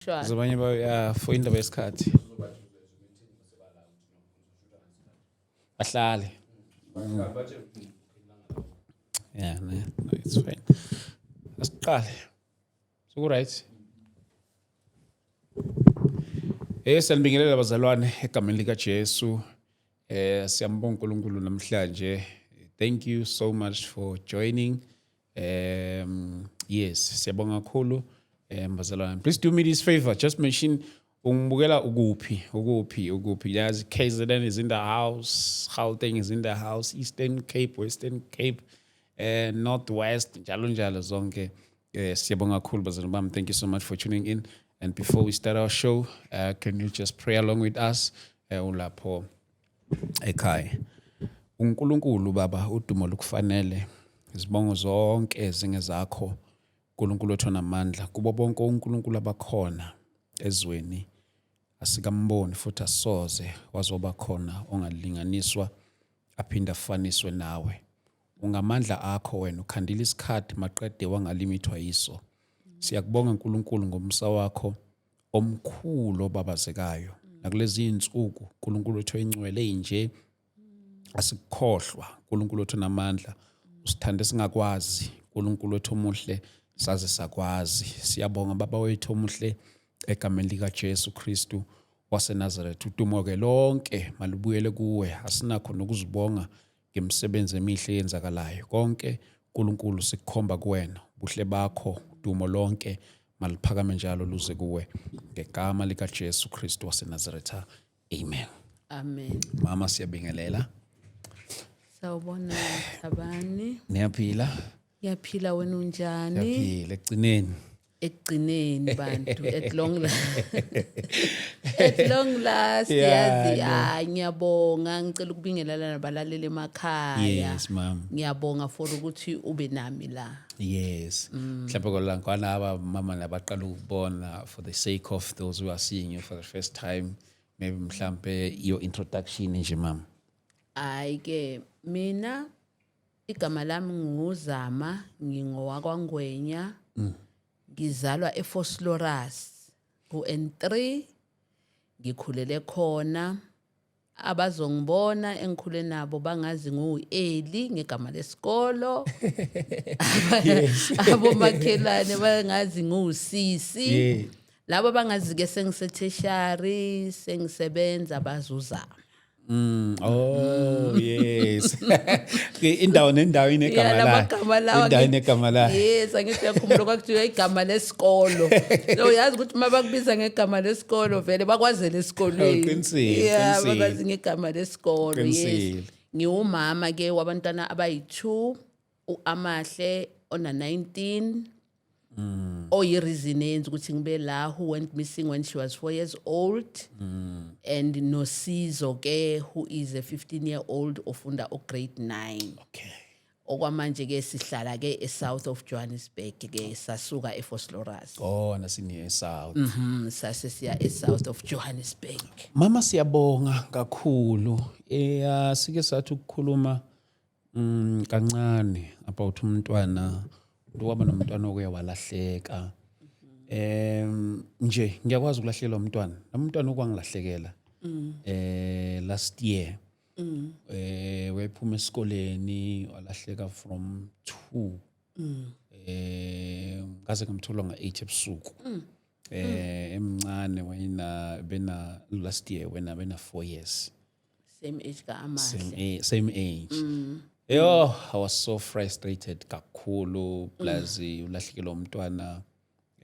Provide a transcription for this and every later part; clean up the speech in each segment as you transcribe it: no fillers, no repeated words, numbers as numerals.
Sure. Abanye ba yeah, for indaba yesikhathi. Bahlale. Yeah, no, it's fine. Asiqale. So right. Siyanibingelela bazalwane egameni lika Jesu. Siyambonga uNkulunkulu namhlanje. Thank you so much for joining. Yes, siyabonga kakhulu bazalwane. Please do me this favor, just mention ungibukela ukuphi, ukuphi, ukuphi. Yazi KZN is in the house, Gauteng is in the house, Eastern Cape, Western Cape, Northwest, njalo njalo zonke. Siyabonga kakhulu bazalwane bami. Thank you so much for tuning in. And before we start our show, can you just pray along with us? Ulapho ekhaya. UNkulunkulu Baba udumo lukufanele. Izibongo zonke zingezakho. uNkulunkulu wethu onamandla. Kubo bonke uNkulunkulu abakhona ezweni asikamboni futhi asoze wazoba khona ongalinganiswa aphinde afaniswe nawe. Ungamandla akho wena ukhandile isikhathi maqede wangalimithwa yiso. Siyakubonga uNkulunkulu ngomsa wakho omkhulu obabazekayo. Nakulezi insuku uNkulunkulu wethu oyingcwele nje asikukhohlwa. uNkulunkulu wethu onamandla usithande singakwazi. uNkulunkulu wethu omuhle saze sakwazi. Siyabonga Baba wethu omuhle egameni lika Jesu Kristu waseNazaretha. Udumo ke lonke malubuyele kuwe. Asinakho nokuzibonga ngemisebenzi emihle eyenzakalayo. Konke uNkulunkulu sikukhomba kuwena. Ubuhle bakho udumo lonke maliphakame njalo luze kuwe ngegama lika Jesu Kristu waseNazaretha. Amen. Amen. Mama siyabingelela. Sawubona Thabani. Niyaphila? Ngiyaphila, wena unjani? Ngiyaphila ekugcineni. Ekugcineni bantu at long last. At long last Yeah, yazi no. ah ngiyabonga, ngicela ukubingelela nabalaleli emakhaya. Yes, ma'am. Ngiyabonga for ukuthi ube nami la. Yes. Mhlawumbe kolangwana aba mama nabaqala ukubona, for the sake of those who are seeing you for the first time, maybe mhlambe your introduction nje mama. Hayi ke mina igama lami nguZama, ngingowakwaNgwenya. Ngizalwa eVosloorus ku N3, ngikhulele khona. Abazongibona engikhule nabo bangazi ngu-Eli ngegama lesikolo. Abomakhelwane bangazi ngusisi. Labo bangazi ke sengise-tertiary sengisebenza bazuzama. Oh yes. Indawo nendawo inegama Yeah, layo. lamagama lawa Indawo inegama layo. Yes, angithi uyakhumbula kwakuthiwa igama lesikolo. So uyazi ukuthi uma bakubiza ngegama lesikolo vele bakwazele esikolweni. Uqinisile, Yeah, uqinisile. bakwazi ngegama lesikolo. Yes. Uqinisile. Ngiwumama ke wabantwana abayi-2, uAmahle ona 19. Oyi-reason eyenza ukuthi ngibe la, who went missing when she was 4 years old. And Nosizo ke, who is a 15 year old ofunda o grade 9. Okwamanje ke sihlala ke e-south of Johannesburg ke, sasuka eVosloorus. Oh, nasini south. Sase siya e-south of Johannesburg. Mama siyabonga kakhulu. Sike sathi ukukhuluma kancane about umntwana, waba nomntwana okuye walahleka. Nje ngiyakwazi ukulahlekelwa umntwana. Nomntwana okwangilahlekela. Last year. Wayephuma esikoleni walahleka from 2. Ngaze ngamthola nga8 ebusuku. Emncane wayena bena last year wena bena 4 years. Same age ka Amahle. Same age. Yo, I was so frustrated kakhulu plus ulahlekelwa umntwana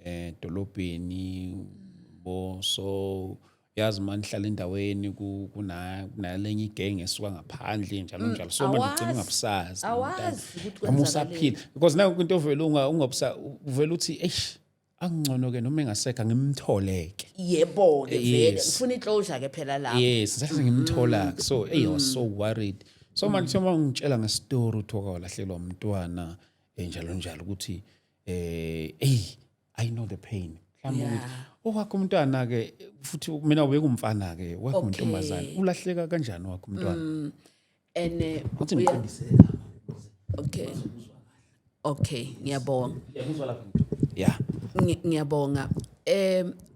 edolobheni bo, so yazi manihlala endaweni kuna kunalenye igenge esuka ngaphandle njalo njalo, so manje ugcina Awazi. ungabusazi Awazi ukuthi noma kwenzakaleni. usaphila, because naku into ovele ungabusa uvela uthi eish, angcono ke noma engasekho ngimtholeke. Yebo ke vele. Yes. Ngifuna i-closure ke phela lapho. Yes, sase ngimthola, so hey, I was so worried. So manje uma ungitshela ngestory uthi walahlelwa umntwana njalo njalo ukuthi hey, I know the pain mhlawumbe ukuthi owakho umntwana ke, futhi mina ubekumfana ke, wakho untombazane, ulahleka kanjani wakho umntwana? And Uthi ngiqondise. Okay, ngiyabonga. Ngiyakuzwa lapha. Yeah. Ngiyabonga.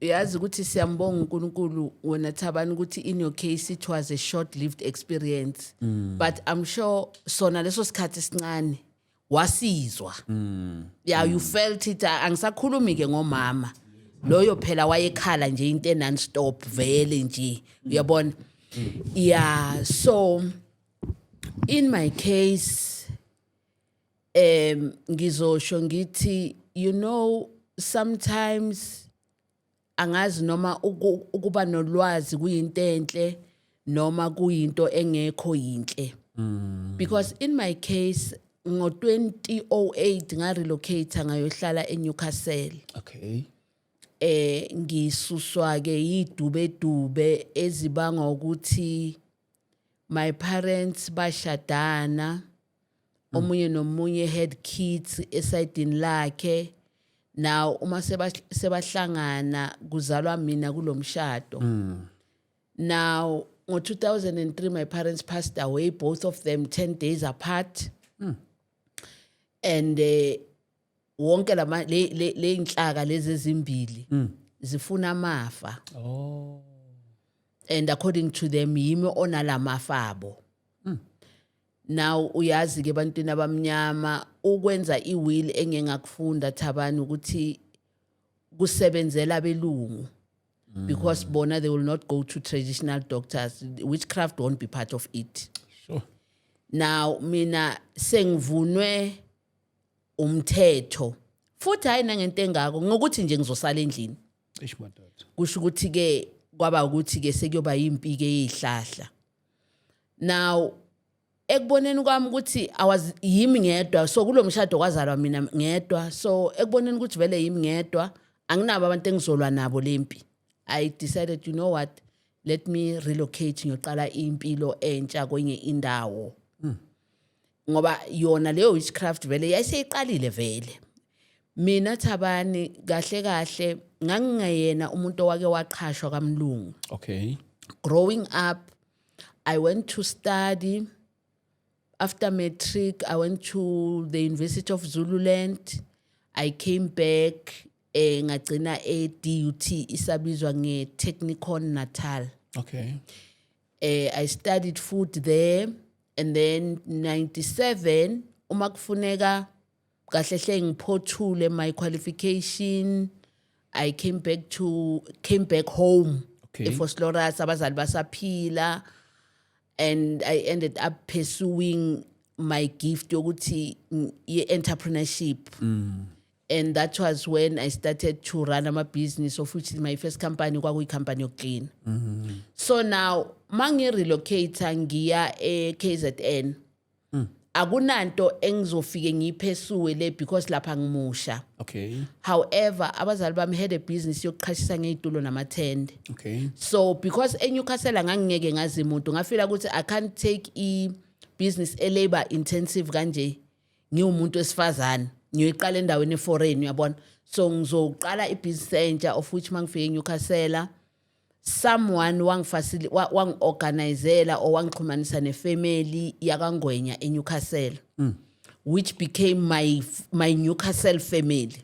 Yazi ukuthi siyambonga uNkulunkulu wena, Thabani, ukuthi in your case it was a short lived experience, but I'm sure sona leso sikhathi esincane wasizwa. Yeah, you felt it. Angisakhulumi ke ngomama loyo, phela wayekhala nje into non stop vele nje, uyabona. Yeah, so in my case, ngizosho ngithi, sometimes angazi noma ukuba nolwazi kuyinto enhle noma kuyinto engekho yinhle, because in my case ngo-2008 nga-relocate ngayohlala eNewcastle. Ngisuswa ke idube dube ezibangwa ukuthi my parents bashadana, omunye nomunye had kids esayidini lakhe. Now uma sebahlangana kuzalwa mina kulomshado. Now ngo-2003 my parents passed away, both of them, 10 days apart, and wonke lama le inhlaka lezi ezimbili zifuna amafa. And according to them yimi onalamafa abo. Now uyazi ke, ebantwini abamnyama ukwenza i-will, engengakufunda, Thabani, ukuthi kusebenzela abelungu, because bona they will not go to traditional doctors. Witchcraft won't be part of it. Now mina sengivunwe umthetho futhi, hayi nangento engako, ngokuthi nje ngizosala endlini. Eish, madoda. Kusho ukuthi ke kwaba ukuthi ke sekuyoba impi ke yezihlahla. Now ekuboneni kwami ukuthi awas yimi ngedwa, so kulo mshado kwazalwa mina ngedwa, so ekuboneni ukuthi vele yimi ngedwa, anginabo abantu engizolwa nabo lempi, I decided, you know what, let me relocate, ngiyoqala impilo entsha kwenye indawo, ngoba yona leyo witchcraft vele yayiseyiqalile vele. Mina, Thabani, kahle kahle ngangingeyena umuntu owake waqhashwa kamlungu. Growing up, I went to study. After matric I went to the University of Zululand. I came back, ngagcina e-DUT, isabizwa nge-Technikon Natal. I studied food there, and then 97 uma kufuneka kahle hle ngiphothule my qualification, I came back home eVosloorus, abazali basaphila, and I ended up pursuing my gift yokuthi ye-entrepreneurship, and that was when I started to run ama business, of which my first company kwakuyi-company yokuclean. So now mangi-relocate ngiya e-KZN, akunanto engizofike ngiyi-pursue le because lapha ngimusha. However, abazali bami had a business yokuqhashisa ngezitulo namathende. So because eNewcastle ngangingeke ngazi umuntu, ngafila ukuthi I can't take i-business e-labor intensive kanje ngiwumuntu wesifazane, ngiyoyiqala endaweni e-foreign, uyabona. So ngizoqala ibhizinisi entsha, of which mangifike eNewcastle someone wangi-organizela or wangixhumanisa ne-family yakaNgwenya eNewcastle, which became my Newcastle family.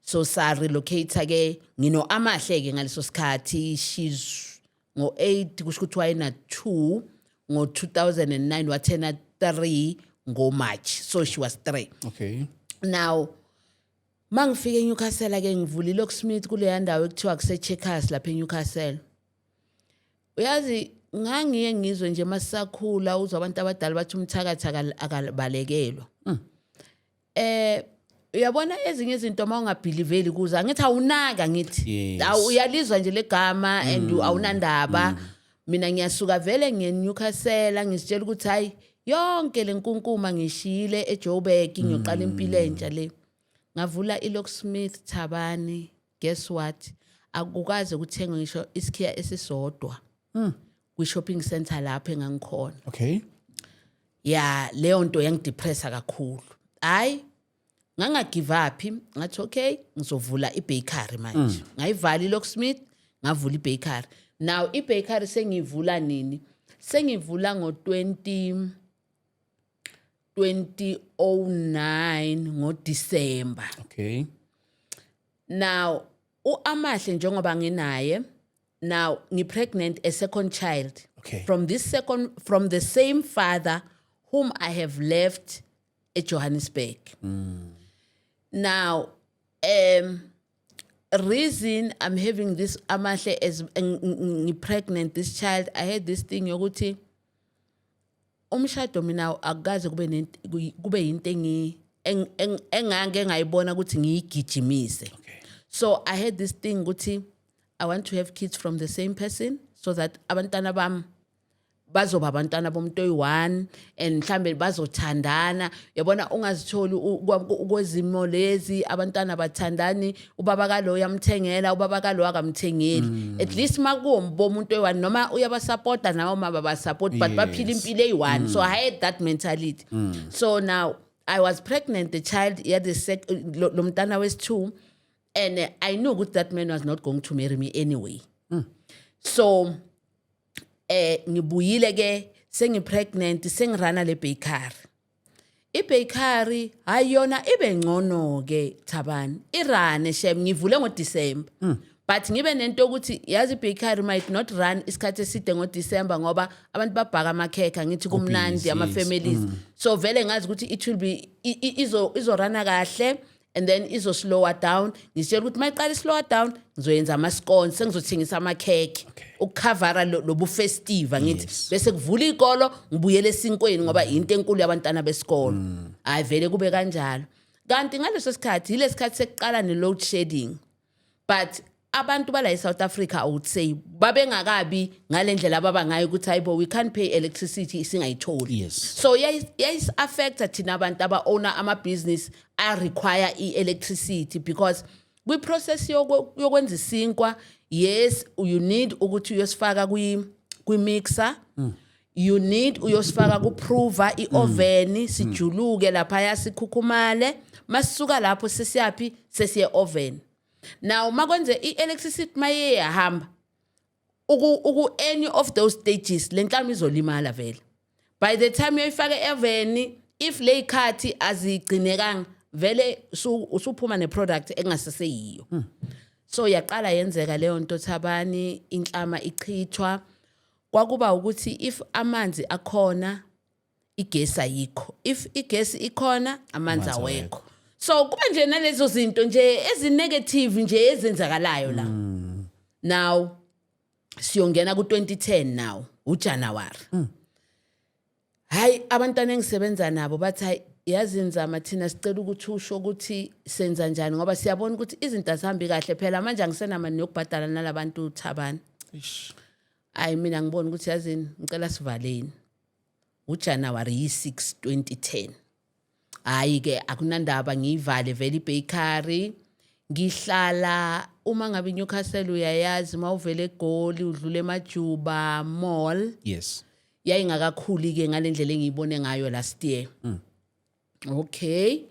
So sa relocate ke ngino Amahle ke ngaleso sikhathi. She's ngo8, kusho ukuthi wayena 2 ngo2009, wathena 3 ngo March, so she was 3. Now mangifika eNewcastle ke, ngivula iLocksmith kuleya ndawo ekuthiwa kuse Checkers lapha eNewcastle. Uyazi ngangiye ngizwe nje masisakhula, uzwa abantu abadala bathi umthakathi akabalekelwa. Uyabona ezinye izinto uma ungabhiliveli kuzo, angithi awunaka, ngithi uyalizwa nje legama and awunandaba. Mina ngiyasuka vele ngeNewcastle, ngizitshela ukuthi hayi, yonke lenkunkuma ngishiyile eJoburg, ngiyoqala impilo entsha le. Ngavula iLocksmith, Thabani, guess what, akukaze kuthengwe ngisho isikhiya esisodwa kwi-shopping center lapho engangikhona. Ya, leyo nto yangidepressa kakhulu. Hayi, nganga-give up, ngathi okay, ngizovula i-bakery manje. Ngayivala i-locksmith, ngavula i-bakery. Now i-bakery sengiyivula nini? Sengivula ngo-20 2009 ngoDecember. Now uAmahle, njengoba nginaye now, ngi-pregnant a second child from the same father whom I have left at Johannesburg. Now, reason I'm having this Amahle as pregnant this child, I had this thing yokuthi umshado mina akukaze kube into engake ngayibona ukuthi ngiyigijimise. So I had this thing ukuthi I want to have kids from the same person so that abantwana bami bazoba abantwana bomuntu oyi-one and mhlambe bazothandana. Yabona, ungazitholi kwezimo lezi, abantwana bathandani, ubaba kalo uyamthengela, ubaba kalo akamthengeli. At least makuwomuntu oyi-one, noma uyabasapota noma babasupport, but baphila impilo eyi-one. So I had that mentality. So now I was pregnant the child, yeah, the lo mntana wesi-two, and I knew ukuthi that man was not going to marry me anyway. So ngibuyile ke, sengipregnant, sengirana le bakery. Ibakery hayi yona ibe ngcono ke, Thabani, irane shem. Ngivule ngoDecember, but ngibe nento ukuthi yazi ibakery might not run isikhathi eside ngoDecember ngoba abantu babhaka amakhekhe, ngithi kumnandi, Busy, ama families. So vele ngazi ukuthi it will be izorana kahle and then izo slower down. Ngizitshela ukuthi mayiqala slower down, ngizoyenza ama scones, sengizothengisa amakhekhe ukukhavara lobu festive, angithi? Yes. Bese kuvula ikolo, ngibuyele esinkweni ngoba into enkulu yabantwana besikolo. Hayi, vele kube kanjalo. Kanti ngaleso sikhathi, yilesikhathi sekuqala ne-load shedding, but abantu bala e-South Africa, I would say, babengakabi ngale ndlela ababa ngayo ukuthi hayibo, we can't pay electricity singayitholi. So yayisi-affecta thina abantu aba-owner ama-business a-require i-electricity, because kwi-process yokwenza isinkwa, yes, you need ukuthi uyosifaka kwi-mixer, you need uyosifaka ku-prover, i-oven, sijuluke laphaya, sikhukhumale. Masisuka lapho sesiyaphi? Sesiye oven. Now makwenze i-electricity maye yahamba uku any of those stages, le nhlama izolimala vele. By the time uyoyifaka e-oven, if le ikhathi azigcinekanga vele, usuphuma ne-product engaseseyiyo. So yaqala yenzeka leyo nto, Thabani, inhlama ichithwa. Kwakuba ukuthi if amanzi akhona, igesi ayikho, if igesi ikhona, amanzi Amanzi. awekho. So kuba nje nalezo zinto nje ezinegative nje ezenzakalayo la. Now siyongena ku-2010 now, uJanuary. Hayi, abantwana engisebenza nabo bathi, "Hayi, yazi Nzama, thina sicela ukuthi usho ukuthi senza njani ngoba siyabona ukuthi izinto azihambi kahle phela manje, angisenamali yokubhadala nalabantu, Thabani." Eish. Hayi, mina ngibona ukuthi yazini, ngicela sivaleni. uJanuary yi-6 2010. Hayi ke, akunandaba, ngiyivale vele ibakery. Ngihlala, uma ngabe iNewcastle uyayazi, mawuvele eGoli udlule eMajuba Mall. Yayingakakhuli ke ngalendlela engiyibone ngayo last year. Okay,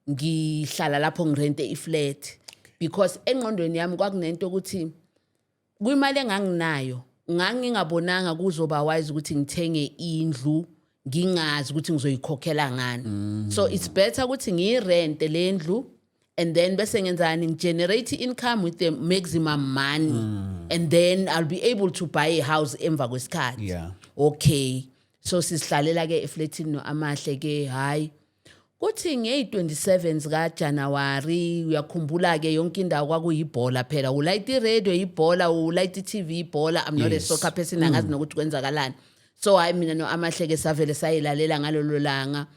ngihlala lapho, ngirente iflat because engqondweni yami kwakunento ukuthi kwimali enganginayo ngangingabonanga kuzoba wise ukuthi ngithenge indlu ngingazi ukuthi ngizoyikhokhela ngani. So it's better ukuthi ngiyirente le ndlu and then bese ngenzani? Ngigenerate income with the maximum money and then I'll be able to buy a house emva kwesikhathi. Okay, so sisihlalela ke eflatini no Amahle ke. Hayi, kuthi ngeyi-27 zikaJanuwari, uyakhumbula ke, yonke indawo kwakuyibhola phela, ulayita iradio ibhola, ulayita i-TV ibhola. I'm not a soccer person, angazi nokuthi kwenzakalani. So hayi, mina no-Amahle ke savele sayilalela ngalolo langa.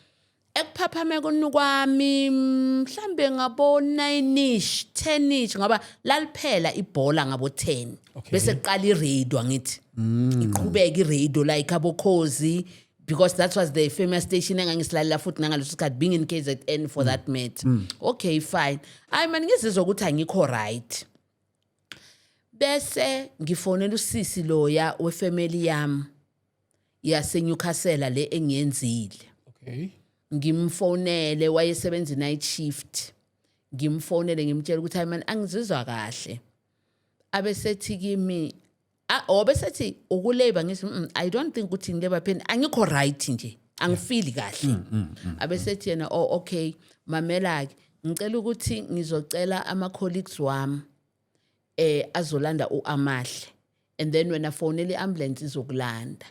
Ekuphaphame kwami mhlambe ngabo 9ish, 10ish, ngoba laliphela ibhola ngabo 10. Bese kuqala iradio, angithi iqhubeka iradio like aboKhozi, because that was the famous station engangisilalela futhi nangaleso sikhathi, being in KZN for that matter. Okay, fine. Hayi man, ngizizwa ukuthi angikho right, bese ngifonela usisi loya wefamily yami yase Newcastle le engiyenzile. Ngimfonele, wayesebenza night shift. Ngimfonele, ngimtshela ukuthi hayi man, angizizwa kahle. Abesethi kimi, obesethi ukulabor. Ngithi, I don't think ukuthi ngilabor pain, angikho right nje, angifili kahle." Abesethi yena, "Oh okay, mamela ke, ngicela ukuthi ngizocela ama colleagues wami." Azolanda uAmahle and then wena fonela iambulance izokulanda.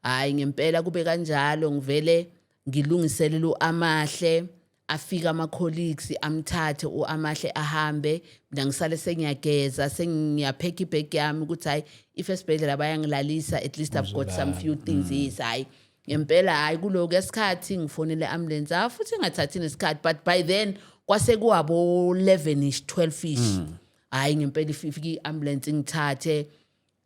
Hayi, ngempela kube kanjalo. Ngivele ngilungiselele uAmahle, afika ama colleagues, amthathe uAmahle ahambe. Mina ngisale sengiyageza, sengiyapheka ibag yami ukuthi hayi, if esibhedlela bayangilalisa, at least I've got some few things. Yes, hayi ngempela, hayi kuloko esikhathi ngifonele ambulance, ah, futhi ngathathi nesikhathi, but by then kwase kuwabo 11ish, 12ish. Hayi ngempela ifike i-ambulance, ngithathe,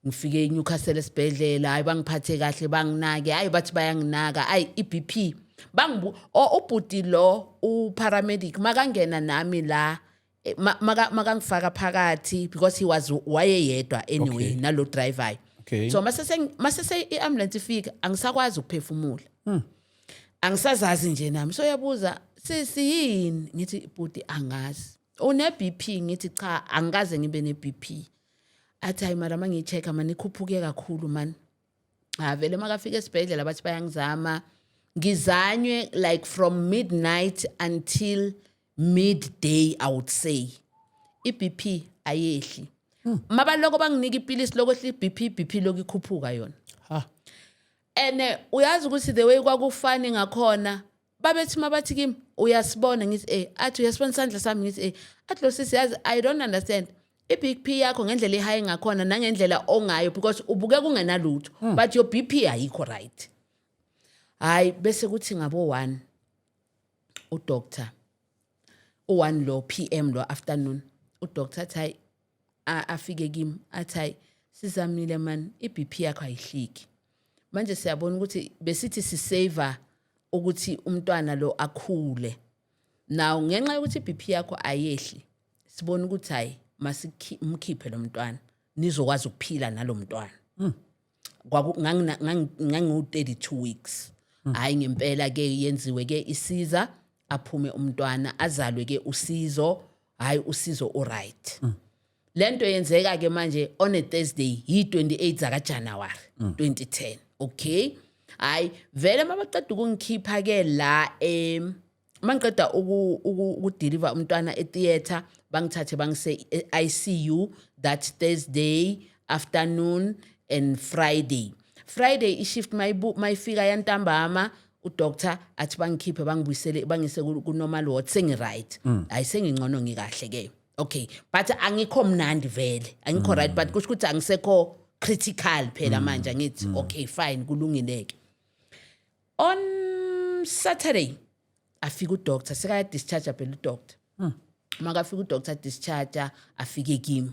ngifike eNewcastle esibhedlela. Hayi, bangiphathe kahle, banginake. Hayi, bathi bayanginaka, hayi, iBP bangibu ubhuti lo uparamedic makangena nami la, makangifaka phakathi because he was wayeyedwa anyway nalo driver. So mase i-ambulance ifika, angisakwazi ukuphefumula, angisazazi nje nami. So yabuza, "Sisi, yini?" Ngithi, "Bhuti, angazi." "Une BP?" Ngithi, "Cha, angikaze ngibe ne BP." Athi, "Hayi mara mangiyi-check-a mani, ikhuphuke kakhulu mani." Ha, vele makafika esibhedlela bathi bayangizama, ngizanywe like from midnight until midday, I would say. I-BP ayehli. Mabaloko banginika ipilisi lokwehla i-BP, BP lokhu ikhuphuka yona. Ha. And uyazi ukuthi the way kwakufani ngakhona, babethi mabathi kimi, "Uyasibona?" Ngithi, "Eh." Athi, "Uyasibona isandla sami?" Ngithi, "Eh." Athi, "Lo sisi, yazi, I don't understand i-BP yakho ngendlela ehayi ngakhona nangendlela ongayo, because ubukeka ungenalutho, but your BP ayikho right." Hayi, bese kuthi ngabo 1 udoctor, u1 lo PM lo afternoon, udoctor athi, hayi, afike kimi athi, "Hayi, sizamile man, i-BP yakho ayihliki. Manje siyabona ukuthi besithi sisave ukuthi umntwana lo akhule. Now ngenxa yokuthi i-BP yakho ayehli, sibona ukuthi hayi, masimkhiphe lo mntwana, nizokwazi ukuphila nalo mntwana." Kwaku ngangiwu 32 weeks. Hayi ngempela ke yenziwe ke isiza, aphume umntwana, azalwe ke uSizo. Hayi, uSizo uright. Lento yenzeka ke manje on a Thursday, yi-28 zaka January 2010. Okay, hayi vele mabaqeda ukungikhipha ke la, mangiqeda ukudeliver umntwana etheater, bangithathe bangise e-ICU that Thursday afternoon and Friday. Friday ishift mayifika yantambama, udoctor athi bangikhiphe, bangibuyisele, bangise ku normal ward. Sengi right, hayi, sengingcono, ngikahle ke. Okay, but angikho mnandi vele, angikho right, but kusho ukuthi angisekho critical phela manje, angithi? Okay, fine, kulungileke. On Saturday afika udoctor, sekaya discharge phela udoctor. Makafika udoctor discharge, afike kimi,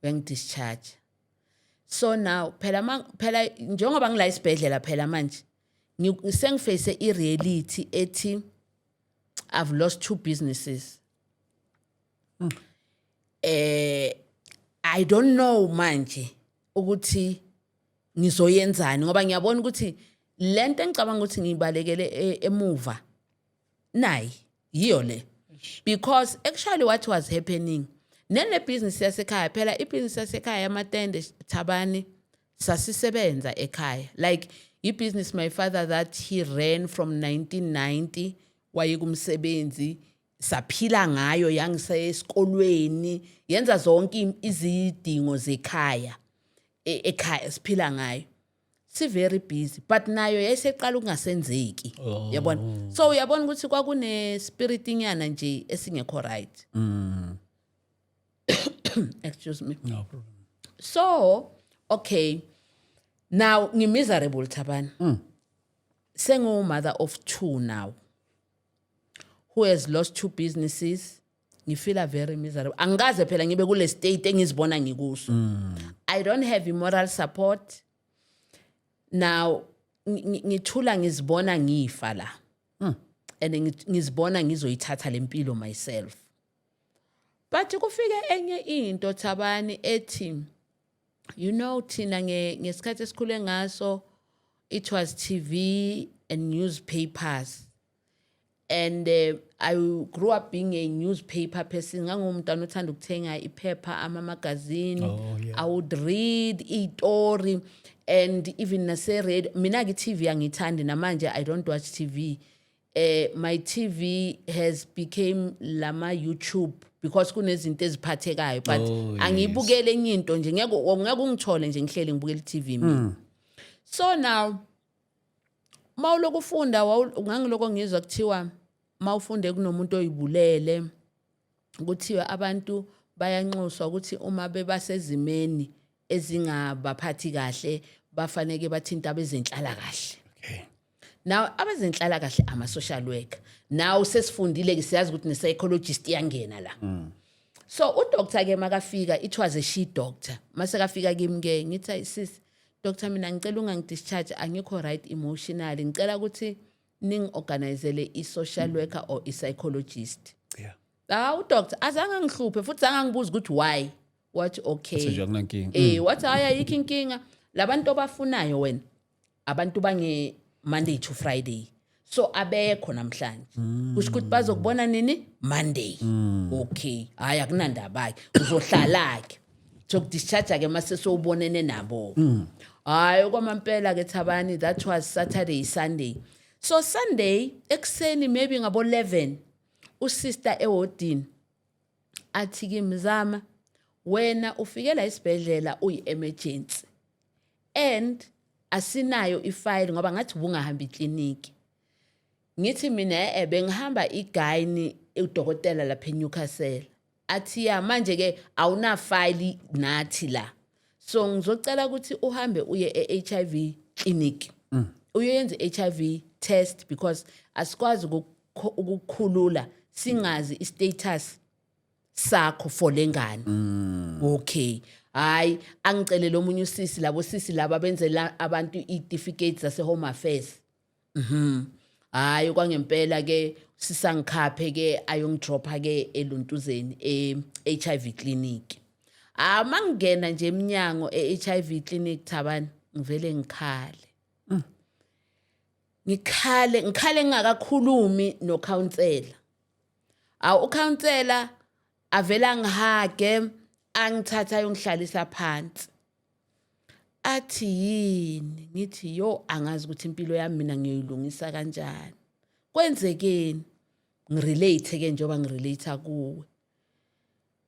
uyangidischarge. So now phela phela njengoba ngila isibhedlela phela manje, sengiface i-reality ethi I've lost two businesses. I don't know manje ukuthi ngizoyenzani, ngoba ngiyabona ukuthi lento engicabanga ukuthi ngiyibalekele emuva nayi yiyo le, because actually what was happening nene business yasekhaya phela, ibusiness yasekhaya yamatende, Thabani, sasisebenza ekhaya, like ibusiness my father that he ran from 1990, waye kumsebenzi, saphila ngayo, yangisesikolweni, yenza zonke izidingo zekhaya, ekhaya siphila ngayo, si very busy, but nayo yayiseqala ukungasenzeki, yabona. So uyabona ukuthi kwakune spirit inyana nje esingekho right. Excuse me. No problem. So okay, now ngimiserable, Thabani. Sengu mother of two now who has lost two businesses. Ngifeela very miserable. Angikaze phela ngibe kule state engizibona ngikuso. I don't have moral support now. Ngithula ngizibona ngifa la and ngizibona ngizoyithatha lempilo myself. But kufike enye into, Thabani, ethi thina ngesikhathi esikhule ngaso, it was TV and newspapers, and I grew up being a newspaper person. Ngangumntwana othanda ukuthenga iphepha, ama-magazine. I would read iy'tori and even nase-radio. Mina-ke i-TV angiyithandi namanje, I don't watch TV. My TV has became lama YouTube because kunezinto eziphathekayo, but angiyibukele enye into nje, ngeke ungithole nje ngihleli ngibukela i-TV mina. So now mawuloku ufunda, ngangiloko ngizwa kuthiwa mawufunde kunomuntu oyibulele, kuthiwa abantu bayanxuswa ukuthi uma bebasezimeni ezingabaphathi kahle, bafaneke bathinta abezenhlala kahle. Now abezenhlala kahle, ama-social worker. Now sesifundile-ke, siyazi ukuthi ne-psychologist iyangena la. So udoctor ke makafika, it was a she doctor, mase kafika kimi ke, ngithi, "Ayi, sis doctor, mina ngicela ungangidischarge, angikho right emotionally, ngicela ukuthi ningi-organizele i-social worker or i-psychologist." Ah, udoctor azange angihluphe futhi zange angibuze ukuthi why. Wathi okay. Wathi nje akunankinga. Wathi hayi, ayikho inkinga, labantu obafunayo wena, abantu bange Monday to Friday, so abekho namhlanje, kusho ukuthi bazokubona nini? Monday. Okay, hayi, akunandaba ke, uzohlala ke, sokudischarge ke mase sowubonene nabo. Hayi, okwamampela ke Thabani, that was Saturday, Sunday. So Sunday ekuseni, maybe ngabo 11, usister ewodini athi kimi, "Zama, wena ufikela isibhedlela uyi-emergency and asinayo ifayili ngoba ngathi ubungahamba ikliniki." Ngithi mina, bengihamba i-gynae, udokotela lapha eNewcastle." Athi, "Ya, manje ke awunafayili nathi la, so ngizocela ukuthi uhambe uye e-HIV clinic, uyoyenza i-HIV test because asikwazi ukukhulula singazi i-status sakho for lengane." Okay, hayi, angicele omunye usisi, labo sisi laba benzela abantu i-certificates zase Home Affairs. Hayi, kwangempela ke sisangikhaphe ke, ayongidropha ke eluntuzeni e-HIV clinic. Ah, mangena nje eminyango e-HIV clinic, Thabani, ngivele ngikhale, ngikhale, ngikhale ngingakakhulumi no-counselor. Awu, ucounselor avela ngihuge, angithatha ayongihlalisa phansi, athi, "Yini?" Ngithi, "Yo, angazi ukuthi impilo yami mina ngiyoyilungisa kanjani, kwenzekeni." Ngirelate ke njengoba ngirelate kuwe.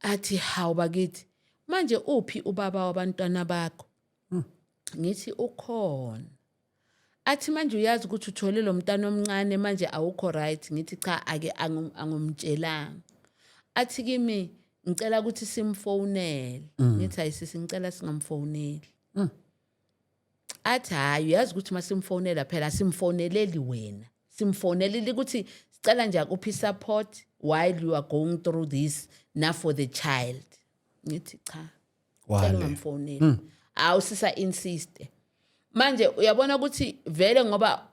Athi, "Hawu bakithi, manje uphi ubaba wabantwana bakho?" Ngithi, "Ukhona." Athi, "Manje uyazi ukuthi uthole lo mntana omncane, manje awukho right?" Ngithi, "Cha, ake angumtshelanga." Athi kimi, "Ngicela ukuthi simfonele." Ngithi, "Ayisisi, ngicela singamfoneli." Athi, "Hayi, uyazi ukuthi masimfonela phela simfoneleli wena, simfonelile ukuthi sicela nje akuphi support while you are going through this na for the child." Ngithi, "Cha, cela Wale. ungamfoneli." Awu, sisa insist. Manje uyabona ukuthi vele ngoba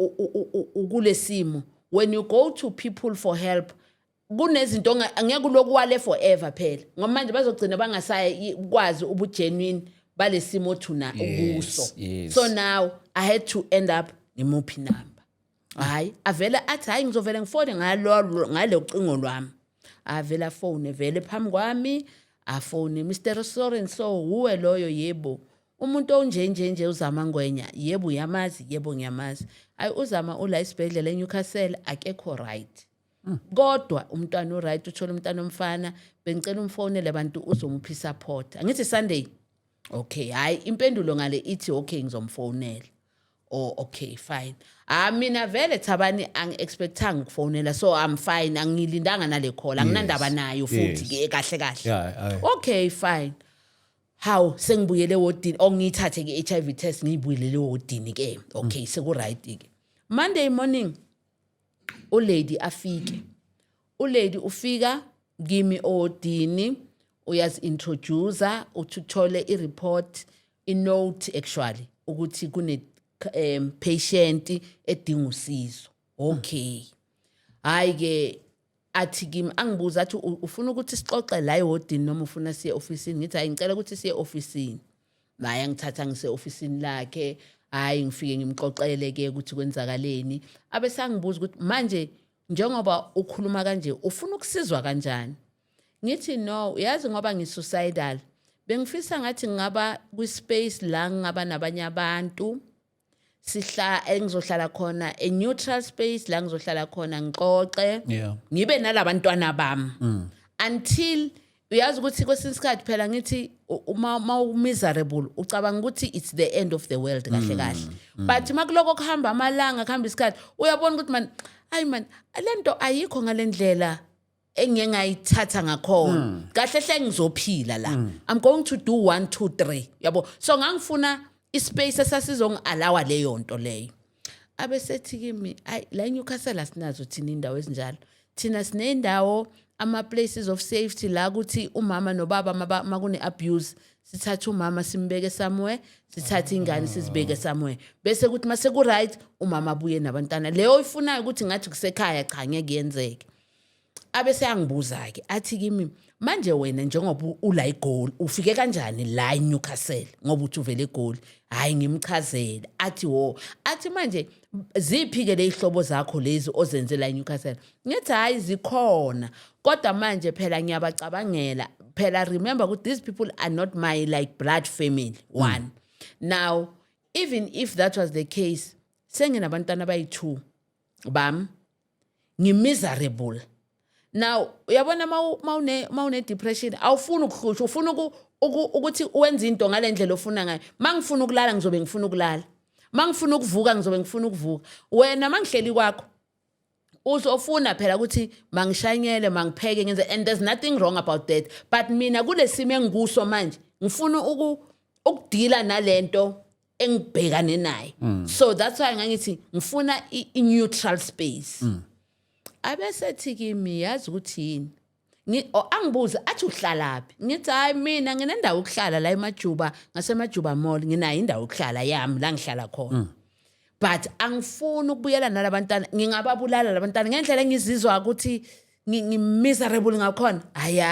ukulesimo, when you go to people for help, kunezinto angeke uloku wale forever phela, ngoba manje bazogcina bangasayi kwazi ubugenuine balesimo thuna ukuso. So now I had to end up ngimuphi number. Hayi, avele athi, "Hayi, ngizovele ngifone ngalo ngale cingo lwami." Avele afone vele phambi kwami, afone, "Mr so and so, uwe loyo?" "Yebo." "Umuntu onje nje nje, uZama Ngwenya?" "Yebo." "Uyamazi?" "Yebo, ngiyamazi." "Hayi, uZama ula esibhedlela eNewcastle, akekho right, kodwa umntwana uright, uthola umntwana omfana. Bengicela umfonele abantu, uzomupha support." Angithi Sunday, okay. Hayi, impendulo ngale ithi, "Okay, ngizomfonela." Oh, okay, fine. Ah, mina vele Thabani, angi-expectanga ukufonela, so I'm fine, angilindanga nale call, anginandaba nayo futhi ke kahle kahle. Yeah, aye. Okay, fine. Hawu, sengibuyele ewodini, ongiyithathe ke HIV test, ngiyibuyelele ewodini ke. Okay, seku right ke. Monday morning ulady afike. Ulady ufika kimi owodini, uyazi-introduce, uthi uthole i-report, i-note actually, ukuthi kune patient edinga usizo. Okay, hayi ke, athi kimi, angibuza athi, "Ufuna ukuthi sixoxe la ewodini noma ufuna siye ofisini?" Ngithi, "Hayi, ngicela ukuthi siye ofisini." Naye angithatha ngise ofisini lakhe. Hayi, ngifike ngimxoxele ke ukuthi kwenzakaleni. Abe sangibuza ukuthi, "Manje njengoba ukhuluma kanje, ufuna ukusizwa kanjani?" Ngithi, "No, uyazi ngoba ngi-suicidal, bengifisa ngathi ngingaba kwi-space la ngingaba nabanye abantu." Sihla engizohlala khona, a neutral space la ngizohlala khona ngixoxe, ngibe nalabantwana bami until uyazi ukuthi kwesinye isikhathi phela ngithi uma u-miserable ucabanga ukuthi it's the end of the world kahle kahle, but makuloko kuhamba amalanga, kuhamba isikhathi, uyabona ukuthi man, hayi man, lento ayikho ngalendlela engike ngayithatha ngakhona. Kahle hle ngizophila la, I'm going to do 1 2 3, yabo. So ngangifuna ispace esasizongi-allowa leyo nto leyo. Abesethi kimi, ayi, la eNewcastle asinazo thina indawo ezinjalo. Thina sinendawo, ama-places of safety la ukuthi umama nobaba makune-abuse, sithathe umama simbeke somewhere, sithathe ingane sizibeke somewhere, bese kuthi mase ku-right umama abuye nabantwana. Leyo oyifunayo ukuthi ngathi kusekhaya, cha, ngeke yenzeke. Abese yangibuza-ke, athi kimi, manje wena njengoba ula eGoli, ufike kanjani la eNewcastle, ngoba uthi uvele eGoli? Hhayi, ngimchazele. Athi wo, athi manje ziphi-ke ley'hlobo zakho lezi ozenze la eNewcastle? Ngithi hhayi, zikhona, kodwa manje phela ngiyabacabangela phela. Remember ukuthi these people are not my like blood family one. Now even if that was the case, senginabantwana abayi-two bami, ngimiserable now. Uyabona mawune depression, awufuni ukuhlushwa, ufuna ukuthi wenze into ngale ndlela ofuna ngayo. Mangifuna ukulala, ngizobe ngifuna ukulala. Mangifuna ukuvuka, ngizobe ngifuna ukuvuka. Wena mangihleli kwakho, uzofuna phela ukuthi mangishanyele, mangipheke, ngenze, and there's nothing wrong about that, but mina kulesimo engikuso manje ngifuna ukudila nalento engibhekane nayo. So that's why ngangithi ngifuna i-neutral space. Abesethi kimi, yazi ukuthi yini, angibuze athi, uhlalaphi? Ngithi hayi, mina nginendawo yokuhlala la eMajuba, ngaseMajuba Mall. Nginayo indawo yokuhlala yami la ngihlala khona, but angifuni ukubuyela nalabantwana. Ngingababulala labantwana ngendlela engizizwa ukuthi ngi-miserable ngakhona. Hayi,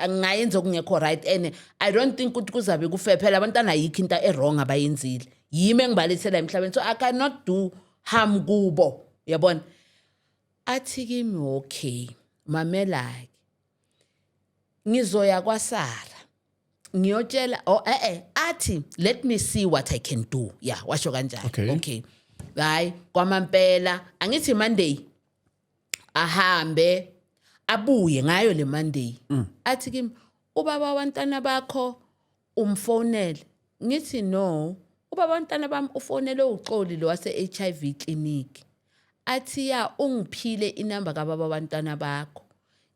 ngayenza okungekho right, and I don't think ukuthi kuzabe kufe. Phela abantwana ayikho into e-wrong abayenzile, yimi engibalethela emhlabeni, so I cannot do harm kubo, uyabona. Athi kimi, okay, mamela-ke, ngizoya kwaSara ngiyotshela. Oh, athi let me see what I can do. Yeah, washo kanjalo. Okay, hayi, kwamampela angithi Monday ahambe, abuye ngayo le Monday, athi kimi, ubaba wabantwana bakho umfonele? Ngithi no, ubaba wabantwana bami ufonele uXoli lo wase HIV clinic. Athi ya, ungiphile inamba kababa wabantwana bakho.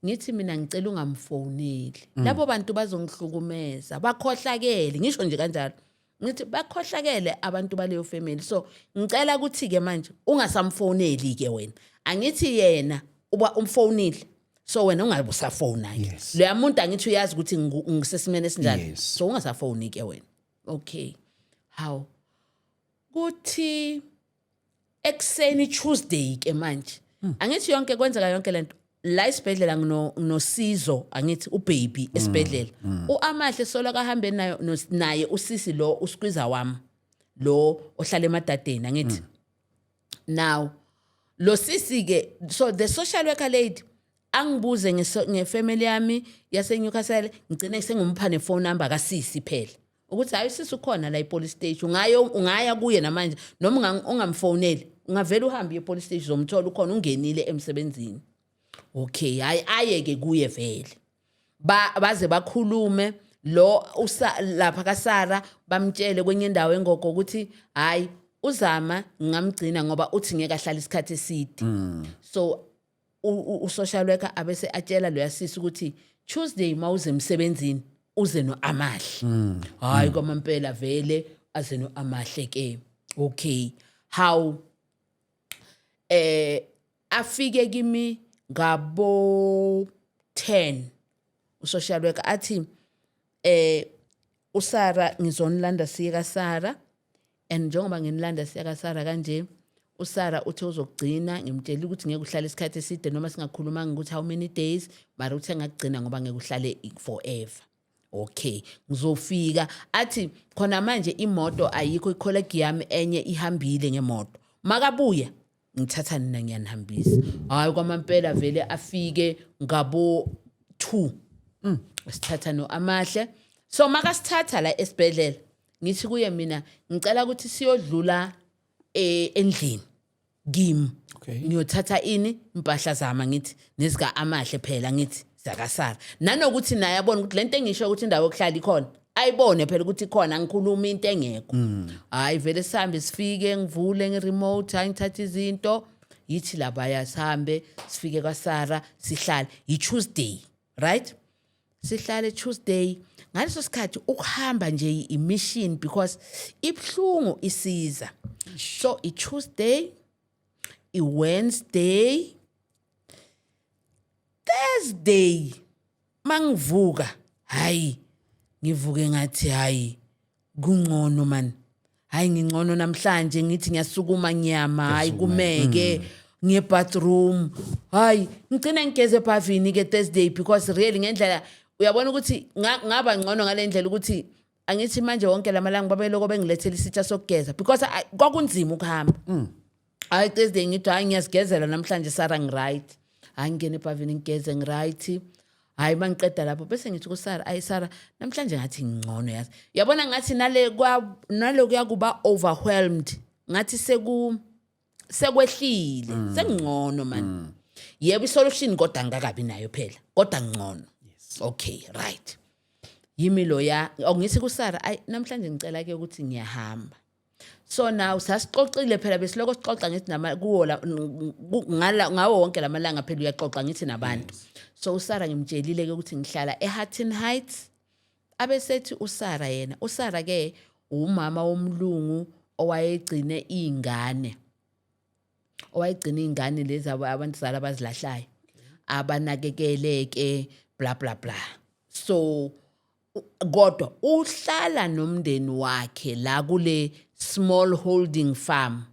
Ngithi mina ngicela ungamfoneli, labo bantu bazongihlukumeza, bakhohlakele. Ngisho nje kanjalo, ngithi bakhohlakele abantu baleyo family, so ngicela ukuthi-ke manje ungasamfoneli ke wena. Angithi yena uba umfonile, so wena ungabe usafona-ke. Loya muntu angithi uyazi ukuthi ngisesimeni esinjani. So ungasafoni ke wena. Okay, hawu, kuthi ekuseni Tuesday ke manje, angithi yonke kwenzeka yonke lento la esibhedlela, nginosizo, angithi ubaby esibhedlela, uAmahle solo kahambe nayo naye usisi lo uskwiza wami lo ohlala emadadeni, angithi. Now lo sisi ke, so the social worker lady angibuze ngefamily yami yase Newcastle, ngigcine sengumupha ne phone number kasisi phela ukuthi hayi, usisi ukhona la epolice station, ungayo, ungaya kuye namanje noma ungamfoneli, ungavela uhambe uye epolice station, uzomthola ukhona, ungenile emsebenzini. Okay, hayi, aye ke kuye vele, ba baze bakhulume lo usa lapha kaSara, bamtshele kwenye indawo engogo ukuthi hayi, uzama ngingamgcina ngoba uthi ngeke ahlale isikhathi eside. So u-social worker abese atshela lo yasisi ukuthi Tuesday mawuze emsebenzini uze noAmahle. Hayi, kwamampela vele aze noAmahle ke. Okay, how afike kimi ngabo 10 usocial worker, athi uSara ngizonilanda siye kaSara, and njengoba nginilanda siya kaSara kanje, uSara uthe uzokugcina. Ngimtshela ukuthi ngeke uhlale isikhathi eside, noma singakhulumanga ukuthi how many days, mara uthe ngakugcina ngoba ngeke uhlale forever. Okay, ngizofika. Athi khona manje imoto ayikho, icolleague yami enye ihambile ngemoto, makabuya ngithatha nina ngiyanihambisa. Hayi, kwamampela vele afike ngabo 2, sithatha no-Amahle. So makasithatha la esibhedlela, ngithi kuye mina ngicela ukuthi siyodlula. Endlini kimi. Ngiyothatha ini, impahla zami, ngithi nezika Amahle phela, ngithi zakaSara, nanokuthi naye abone ukuthi lento engisho ukuthi indawo yokuhlala ikhona, ayibone phela ukuthi ikhona, ngikhuluma into engekho. Hayi vele, sihambe, sifike, ngivule ngi-remote, hayi, ngithathe izinto, yithi labaya, sihambe sifike kwaSara, sihlale. I-Tuesday, right? Sihlale Tuesday. Ngaleso sikhathi ukuhamba nje i-mission because ibhlungu isiza. So i-Tuesday, i-Wednesday, Thursday mangivuka, hayi, ngivuke ngathi hayi, kungcono man, hayi, ngingcono namhlanje. Ngithi ngiyasukuma, nyama, hayi, kumeke ngiye bathroom, hayi, ngicine ngigeze ebhavini ke Thursday because really ngendlela uyabona ukuthi ngaba ngcono ngale ndlela ukuthi angithi manje wonke lamalanga babeloko bengilethela isitsha sokugeza because kwakunzima ukuhamba. Hayi, Thursday ngithi hayi, ngiyazigezela namhlanje Sara, ngi-right. Hayi, ngingene ebhavini, ngigeze, ngi-right. Hayi, mangiqeda lapho bese ngithi kuSara, ayi Sara, namhlanje ngathi ngingcono, yazi, uyabona ngathi nale kwa nalokuya kuba overwhelmed, ngathi sekwehlile, sengingcono man. Yebo, isolution kodwa ngikakabi nayo phela, kodwa ngcono. Okay, right, yimi loya ngithi kuSara, ayi, namhlanje ngicela ke ukuthi ngiyahamba. So now sasixoxile phela, besiloko sixoxa, ngithi nama kuwo la ngala ngawo wonke lamalanga phela uyaxoxa, ngithi nabantu. So uSara ngimtshelile ke ukuthi ngihlala eHutton Heights. Abesethi uSara yena, uSara ke umama womlungu owayegcine izingane, owayegcina izingane lezi abantuzala abazilahlayo, abanakekele ke, bla bla bla. So kodwa uhlala nomndeni wakhe la kule small holding farm,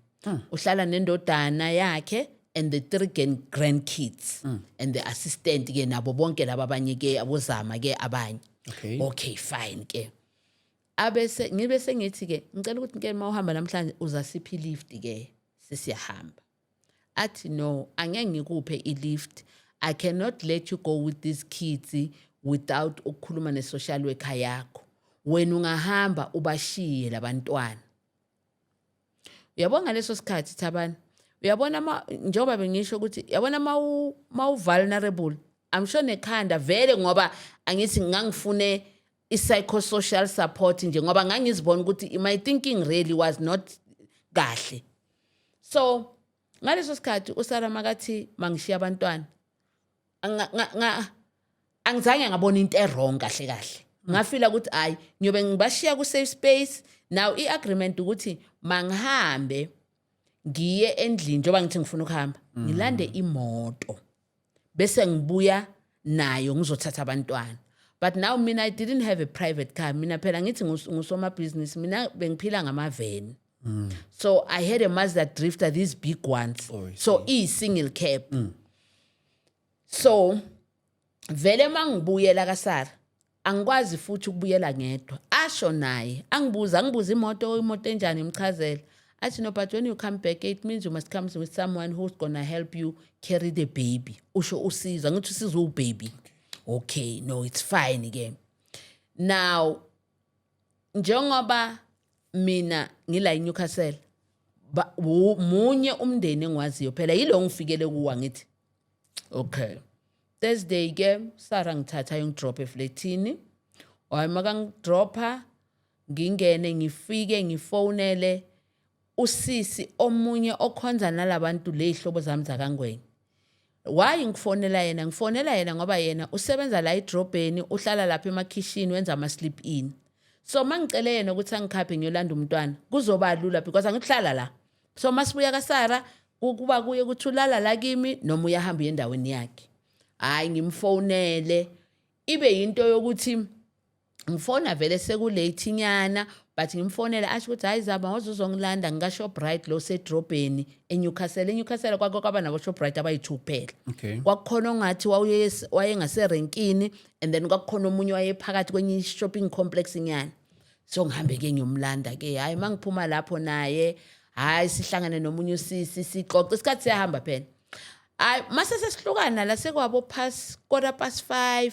uhlala nendodana yakhe and the three grandkids and the assistant ke, nabo bonke laba abanye ke, abozama ke abanye. Okay, fine ke. Abese ngibe sengithi ke ngicela ukuthi ke mawuhamba namhlanje uzasipha ilift ke, sesiyahamba. Athi no, angeke ngikuphe ilift, I cannot let you go with these kids without ukukhuluma ne-social worker yakho. Wena ungahamba ubashiye labantwana. Uyabona ngaleso sikhathi, Thabani, uyabona ma njengoba bengisho ukuthi uyabona mawu vulnerable, I'm sure nekhanda vele, ngoba angithi ngangifune i-psychosocial support nje ngoba ngangizibona ukuthi my thinking really was not kahle. So ngaleso sikhathi uSara makathi mangishiya abantwana, angizange ngabona into e-wrong kahle kahle. Ngafila ukuthi hayi, ngiyobe ngibashiya ku safe space. Now i-agreement ukuthi mangihambe ngiye endlini, njengoba ngithi ngifuna ukuhamba ngilande imoto bese ngibuya nayo ngizothatha abantwana. But now mina I didn't have a private car. Mina phela ngithi ngusomabhizinisi, mina bengiphila ngamaveni. So I had a Mazda Drifter, these big ones. Oh, I So iyi-single cab. So vele mangibuyela kaSara angikwazi futhi ukubuyela ngedwa. Asho naye angibuza, angibuza imoto enjani, ngimchazela. Athi no, but when you come back it means you must come with someone who's gonna help you carry the baby. Usho usizo, angithi usizo ubaby. Okay, no, it's fine ke. Now njengoba mina ngila eNewcastle, munye umndeni engiwaziyo phela, yilo ngifikele kuwa. Ngithi okay, Thursday ke Sara ngithatha ayongidrop efletini. Hayi, makangidropha ngingene, ngifike ngifonele usisi omunye okhonza nalabantu ley'hlobo zami zakaNgwenya. Why ngifonela yena? Ngifonela yena ngoba yena usebenza la edrobheni, uhlala lapha emakhishini, wenza ama-sleep in. So mangicele yena ukuthi angikhaphe ngiyolanda umntwana kuzoba lula because angikuhlala la. So masibuya kaSara kuba kuye ukuthi ulala la kimi noma uyahamba uye endaweni yakhe. Hhayi, ngimfonele, ibe yinto yokuthi ngifona vele sekulate nyana, but ngimfonele asho ukuthi hayi Zama, woze uzongilanda ngika-Shoprite lo sedrobheni eNewcastle. ENewcastle kwake kwaba nabo-Shoprite abayi-two kuphela. Kwakukhona ongathi wayengaserenkini and then kwakukhona omunye wayephakathi kwenye i-shopping complex nyana. So ngihambe-ke ngiyomlanda-ke. Hhayi, uma ngiphuma lapho naye, hhayi, sihlangane nomunye usisi, sixoxe, isikhathi siyahamba phela. Hayi, mase sesihlukana la sekwabo past 5:15.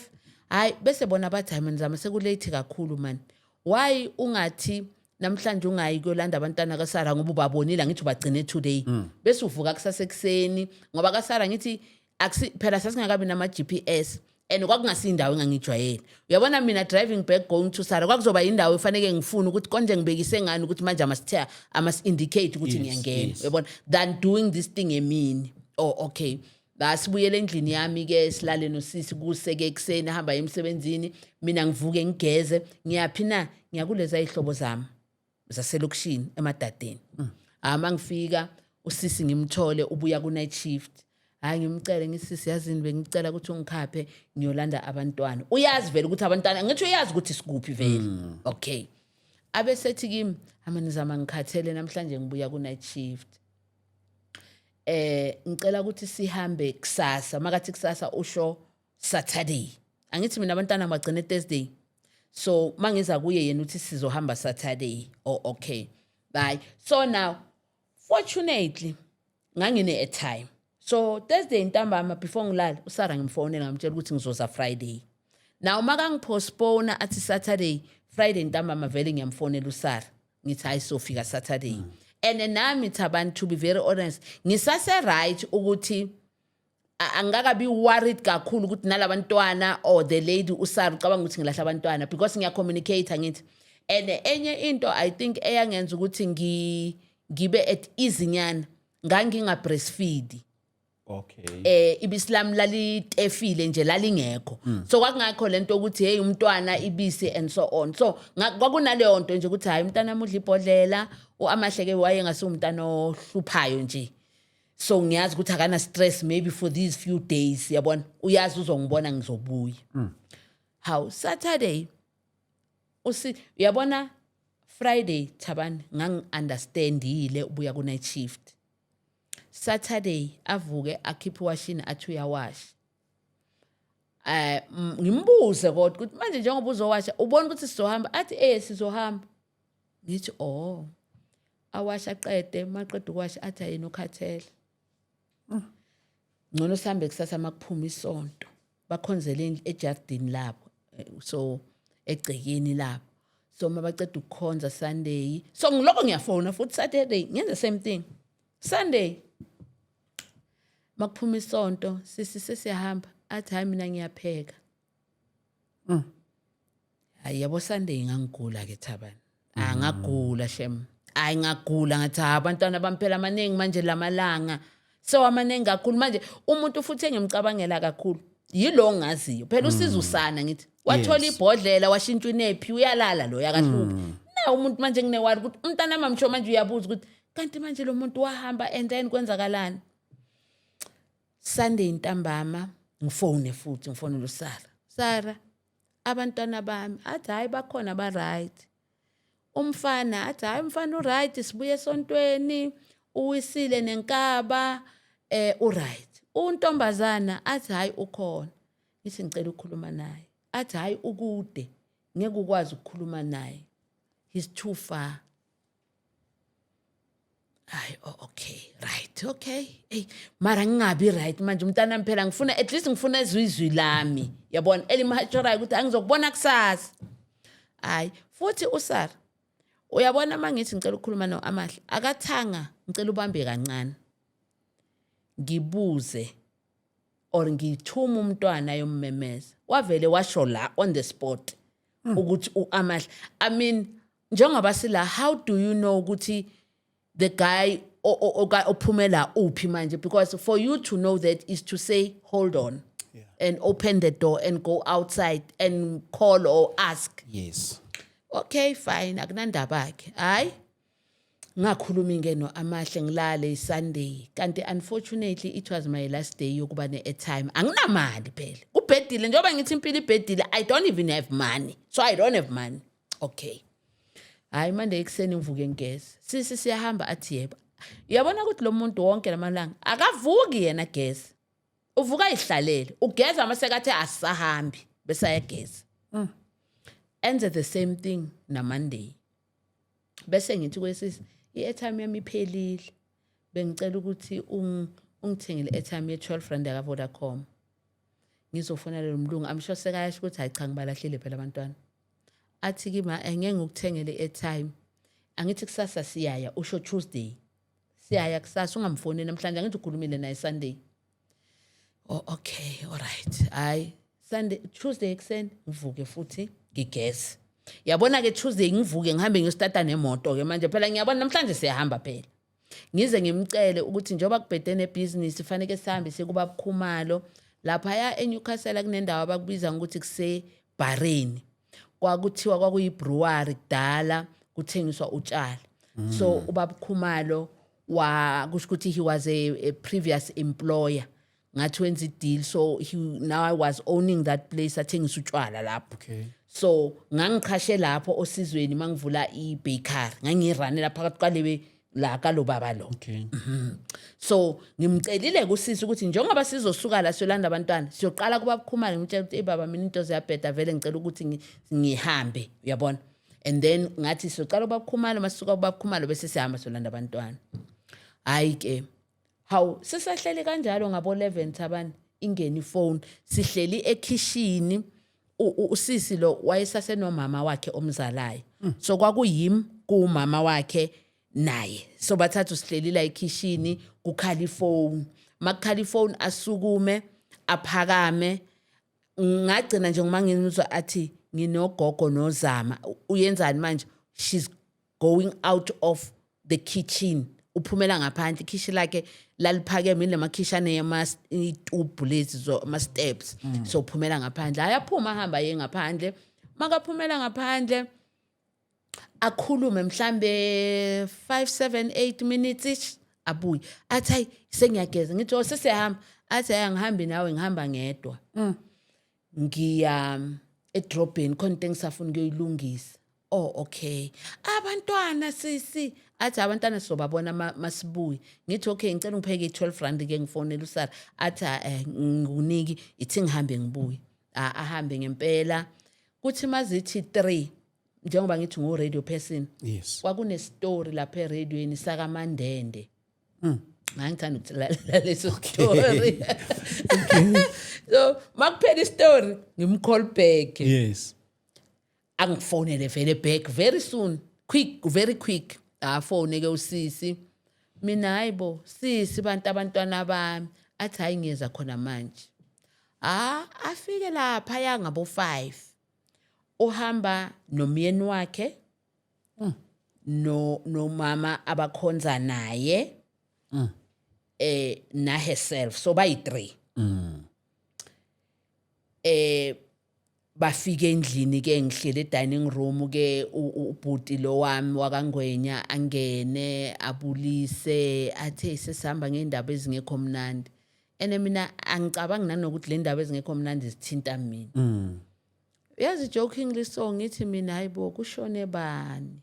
Hayi, bese bona bathi hayi man Zama, sekulate kakhulu man, why ungathi Namhlanje ungayi kuyolanda abantwana kaSara ngoba ubabonile, angithi ubagcine today. Bese uvuka kusasa ekuseni ngoba kaSara ngithi akusi phela sasingakabi nama GPS and kwakungasindawo engangijwayele. Uyabona mina, driving back going to Sara kwakuzoba indawo efanele ngifune ukuthi konje ngibekise ngani ukuthi manje I must indicate ukuthi ngiyangena. Uyabona, than doing this thing emini. Oh, okay. La sibuyele endlini yami ke, silale nosisi kuseke ekuseni, ahamba emsebenzini, mina ngivuke ngigeze. Ngiyaphi na? Ngiyakuleza ihlobo zami zaselokishini emadadeni. Ama ngifika usisi ngimthole ubuya ku night shift. Hayi, ngimcele ngisisi, yazini bengicela ukuthi ungikhaphe ngiyolanda abantwana. Uyazi vele ukuthi abantwana, ngithi uyazi ukuthi sikuphi vele. Okay, abesethi kimi, "Amanizama, ngikhathele namhlanje, ngibuya ku night shift, ngicela ukuthi sihambe kusasa." Makathi kusasa usho Saturday. Angithi mina abantwana bagcine Thursday, so mangiza kuye yena uthi sizohamba Saturday. Oh, okay, bye. So now, fortunately ngangine airtime, so Thursday ntambama before ngilala uSara ngimfonela, ngamtshela ukuthi ngizoza Friday. Now makangipostpone athi Saturday, Friday ntambama vele ngiyamfonela uSara, ngithi hayi, sofika Saturday. And nami Thabani, to be very honest, ngisase right ukuthi angikakabi worried kakhulu ukuthi nalabantwana or the lady uSara ucabanga ukuthi ngilahla abantwana, because ngiyacommunicate ngithi. And enye into I think eyangenza ukuthi ngibe at ease nyana, nganginga breastfeed. Ibisi lami lalitefile nje, lalingekho, so kwakungakho lento ukuthi hey, umntwana ibisi and so on. So kwakunaleyo nto nje ukuthi hayi, umntwana amudla ibhodlela. Amahle ke waye ngasiwumntana ohluphayo nje, so ngiyazi ukuthi akana stress maybe for these few days, yabona, uyazi uzongibona ngizobuya. How Saturday usi uyabona Friday, Thabani, ngangi-understandile ubuya ku night shift. Saturday avuke akhiphe iwashini, athi uyawasha. Ngimbuze kodwa ukuthi manje njengoba uzowasha ubona ukuthi sizohamba? Athi sizohamba. Ngithi oh, awasha aqede. Maqeda ukuwasha athi ayena ukhathele, ngcono sihambe kusasa makuphuma isonto. Bakhonzele ejardini labo, so egcekeni labo. So mabaceda ukukhonza Sunday, so ngiloko ngiyafona futhi Saturday, ngenza same thing. Sunday makuphuma isonto, sisi sesiyahamba? Athi hayi, mina ngiyapheka. Hayi yabo, Sunday ngangigula ke Thabani, angagula shem, hayi ngagula. Ngathi ha, abantwana bamphela amaningi manje lamalanga, so amaningi kakhulu manje. Umuntu futhi engimcabangela kakhulu yilo ongaziyo phela usiza usana, ngithi wathola ibhodlela, washintsha inephi, uyalala lo yakahluphi na umuntu. Manje ngine-worry ukuthi umntana mamsho manje uyabuza ukuthi kanti manje lo muntu wahamba and then kwenzakalani. Sunday ntambama ngifone futhi, ngifonela uSara, "Sara, abantwana bami?" Athi hayi, bakhona, ba right. Umfana athi hayi, umfana uright, sibuye esontweni, uwisile nenkaba, uright. Untombazana athi hayi, ukhona. Ngithi ngicela ukukhuluma naye. Athi hayi, ukude, ngeke ukwazi ukukhuluma naye, he's too far. Hayi, oh, okay, right, okay. Ey, mara ngingabi right manje umntana phela ngifuna at least ngifuna ezwe izwi lami, yabona, elimhatshorayo ukuthi angizokubona kusasa. Hayi futhi uSara uyabona mangithi ngicela ukukhuluma no Amahle, akathanga ngicela ubambe kancane ngibuze or ngithuma umntwana yommemeza. Wavele washo la on the spot ukuthi uAmahle. I mean, njengoba sila, how do you know ukuthi the guy ophumela uphi manje? Because for you to know that is to say hold on and open the door and go outside and call or ask. Okay, fine, akunandaba ke. Hayi, ngakhuluma ke no Amahle, ngilale iSunday. Kanti unfortunately it was my last day yokuba ne-airtime. Anginamali phela, kubhedile njengoba ngithi impilo ibhedile. I don't even have money, so I don't have money. Okay, hayi, manje ekuseni ngivuke ngigeze, "Sisi, siyahamba?" Athi yebo. Uyabona ukuthi lo muntu wonke lamalanga akavuki yena geze, uvuka ayihlalele, ugeza masekathi asisahambi, bese ayageza. Enze the same thing na Monday. Bese ngithi kwesisi, "I-airtime yami iphelile, bengicela ukuthi ungithengele i-airtime ye-12 rand yaka Vodacom, ngizofonela lo mlungu. I'm sure sekayasho ukuthi hayi cha, ngibalahlile phela abantwana." Athi kimi, "Angeke ngikuthengele i-airtime." Angithi kusasa siyaya, usho Tuesday. Siyaya kusasa, ungamfoneli namhlanje, angithi ukhulumile naye Sunday. Oh okay, all right. Hayi, Sunday, Tuesday ekuseni ngivuke futhi ngigeze. Yabona ke Tuesday ngivuke ngihambe ngiyostata nemoto ke manje, phela ngiyabona namhlanje siyahamba phela. Ngize ngimcele ukuthi njengoba kubhede nebhizinisi faneke sihambe siye kuBaba Khumalo laphaya eNewcastle, kunendawo abakubiza ngokuthi kusebhareni, kwakuthiwa kwakuyi-brewery kudala, kuthengiswa utshwala. So uBaba Khumalo wa kusho ukuthi he was a previous employer, ngathi wenza i-deal, so he now I was owning that place, athengisa utshwala lapho. So ngangiqhashe lapho osizweni mangivula i-bakery, ngangiyiranela phakathi kwalebe la kalo baba lo. So ngimcelile kusisi ukuthi njengoba sizosuka la siyolanda abantwana, siyoqala kuba Khumalo, ngimtshela ukuthi, "Hey baba, mina into ziyabheda vele, ngicela ukuthi ngihambe," uyabona. And then ngathi siyoqala kuba Khumalo, masisuka kuba Khumalo bese sihamba siyolanda abantwana. Hayi ke, hawu, sisahleli kanjalo ngabo 11 thabani, ingene ifone, sihleli ekhishini. Usisi lo wayesasenomama wakhe omzalayo, so kwakuyimi kumama wakhe naye, so bathathu sihleli la ekhishini, kukhala ifone. Makukhala ifone asukume aphakame, ngagcina nje ngima ngimuzwa athi, "Nginogogo nozama." Uyenzani manje? She's going out of the kitchen, uphumela ngaphandle. Ikhishi lakhe laliphakeme, ilamakhishane itubhu lezi zo ama-steps, so uphumela ngaphandle. Ayaphuma ahamba aye ngaphandle. Makaphumela ngaphandle akhulume mhlambe 5 7 8 minutes ish, abuye athi, "Hayi, sengiyageza." Ngithi, "Oh, sesiyahamba." Athi, "Hayi, angihambi nawe, ngihamba ngedwa, ngiya edrobheni, khona into engisafuna ukuyoyilungisa." "Oh okay, abantwana sisi?" Athi, "Abantwana sizobabona masibuye." Ngithi, "Okay, ngicela ngipheke i-12 rand ke ngifonele uSara." Athi, "Ngikuniki, ithi ngihambe ngibuye." Ah, ahambe ngempela. Kuthi mazithi 3, njengoba ngithi ngu-radio person, kwakunestory lapha eradioweni sakaMandende. Ngangithanda ukulalela leso story, so makuphela istory ngimcall back. Angifonele vele back very soon, quick, very quick. Afone ke usisi. Mina, "Hayibo sisi, bantu, abantwana bami?" Athi, "Hayi, ngiyeza khona manje." Ah, afike lapha ya ngabo 5, uhamba nomyeni wakhe no nomama abakhonza naye na herself, so bayi 3. Bafike endlini ke, ngihlele e-dining room ke, ubhuti lo wami wakaNgwenya angene abulise, athe, "Sesihamba ngeindaba ezingekho mnandi." Ene mina angicabangi nanokuthi le ndaba ezingekho mnandi zithinta mina. Uyazi, jokingly, so ngithi mina, "Hayibo, kushone bani?"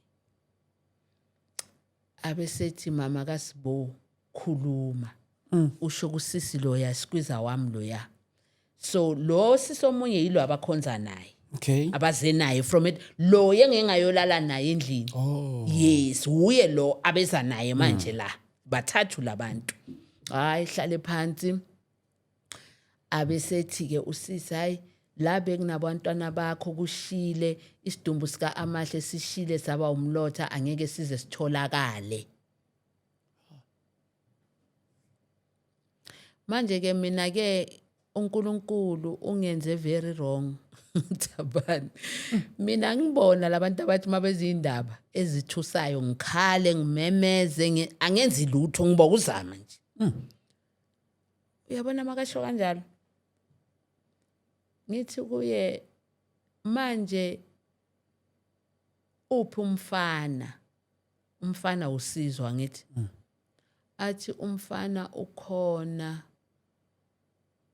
Abesethi, "Mama kaSibo, khuluma." Usho kusisi loya, squeezer wami loya. So lo sisi omunye yilo abakhonza naye, abaze naye from it, lo engengayolala naye endlini. Yes, uye lo abeza naye manje la, bathathu labantu. Hayi, hlale phansi. Abesethi ke usisi, "Hayi, la bekunabantwana bakho kushile, isidumbu sika Amahle sishile saba umlotha, angeke size sitholakale." Manje ke mina ke, uNkulunkulu ungenze very wrong, Thabani. Mina ngibona labantu abathi mabezindaba ezithusayo ngikhale, ngimemeze, angenzi lutho, ngiba uzama nje. Uyabona makasho kanjalo, ngithi kuye, "Manje uphi umfana?" Umfana usizwa, ngithi. Athi, "Umfana ukhona,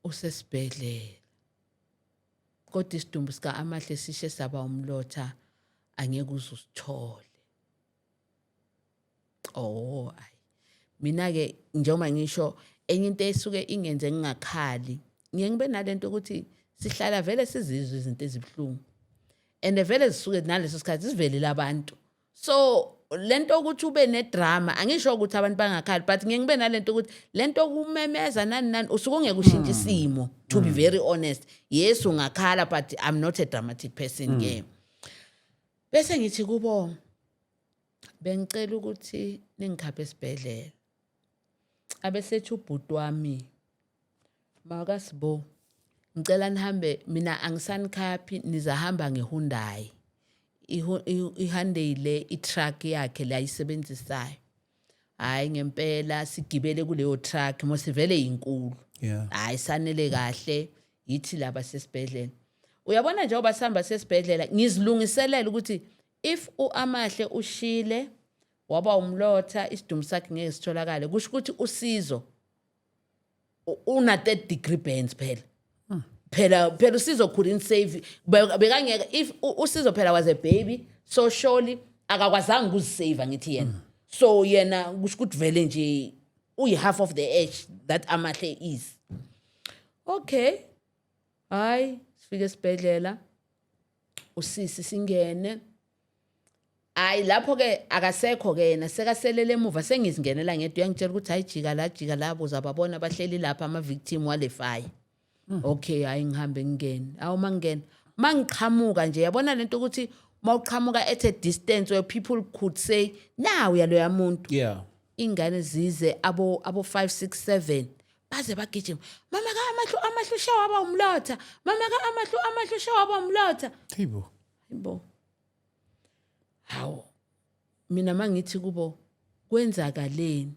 usesibhedlela, kodwa isidumbu sika Amahle sishe saba umlotha, angeke uze usithole." Oh ayi, mina ke njengoba ngisho, enye into esuke ingenze ngingakhali, ngiye ngibe nalento ukuthi sihlala vele sizizwe izinto ezibuhlungu and vele zisuke naleso sikhathi sivelele abantu. So lento ukuthi ube nedrama, angisho ukuthi abantu bangakhali, but ngiye ngibe nalento ukuthi lento kumemeza nani nani usuke ungeke ushintshe isimo, to be very honest. Yes, ungakhala, but I'm not a dramatic person ke. Bese ngithi kubo, Bengicela ukuthi ningikhaphe esibhedlela. Abesethi ubhuti wami, "Makasibo, ngicela nihambe, mina angisanikhaphi, nizahamba ngeHyundai." IHyundai le, i-truck yakhe la ayisebenzisayo. Hayi, ngempela sigibele kuleyo truck mosivele inkulu. Hayi, sanele kahle, yithi laba sesibhedlela. Uyabona, njengoba sihamba sesibhedlela, ngizilungiselela ukuthi if uAmahle ushile waba umlotha, isidumbu sakhe ngeke sitholakale, kusho ukuthi uSizo una third degree burns phela. Phela uSizo couldn't save, bekangeke if uSizo phela was a baby, so surely akakwazanga ukuzisave, ngithi yena. So yena kusho ukuthi vele nje uyi half of the age that Amahle is. Okay. Hayi, sifike esibhedlela. Usisi singene. Hayi, lapho ke akasekho ke yena, sekaselele emuva, sengizingenela ngedwa. Uyangitshela ukuthi, "Hayi, jika la, jika la, uzababona bahleli lapha ama victim wale fire." Okay, hayi, ngihambe ngingene. Awu, mangena, mangiqhamuka nje, yabona lento ukuthi mawuqhamuka at a distance where people could say, "Now yaloya muntu." Ingane zize abo 5 6 7, baze bagijima, "Mama ka Amahlo, Amahlo ushe waba umlotha! Mama ka Amahlo, Amahlo ushe waba umlotha!" Hayibo. Hayibo, hawu, mina mangithi kubo, "Kwenzakaleni?"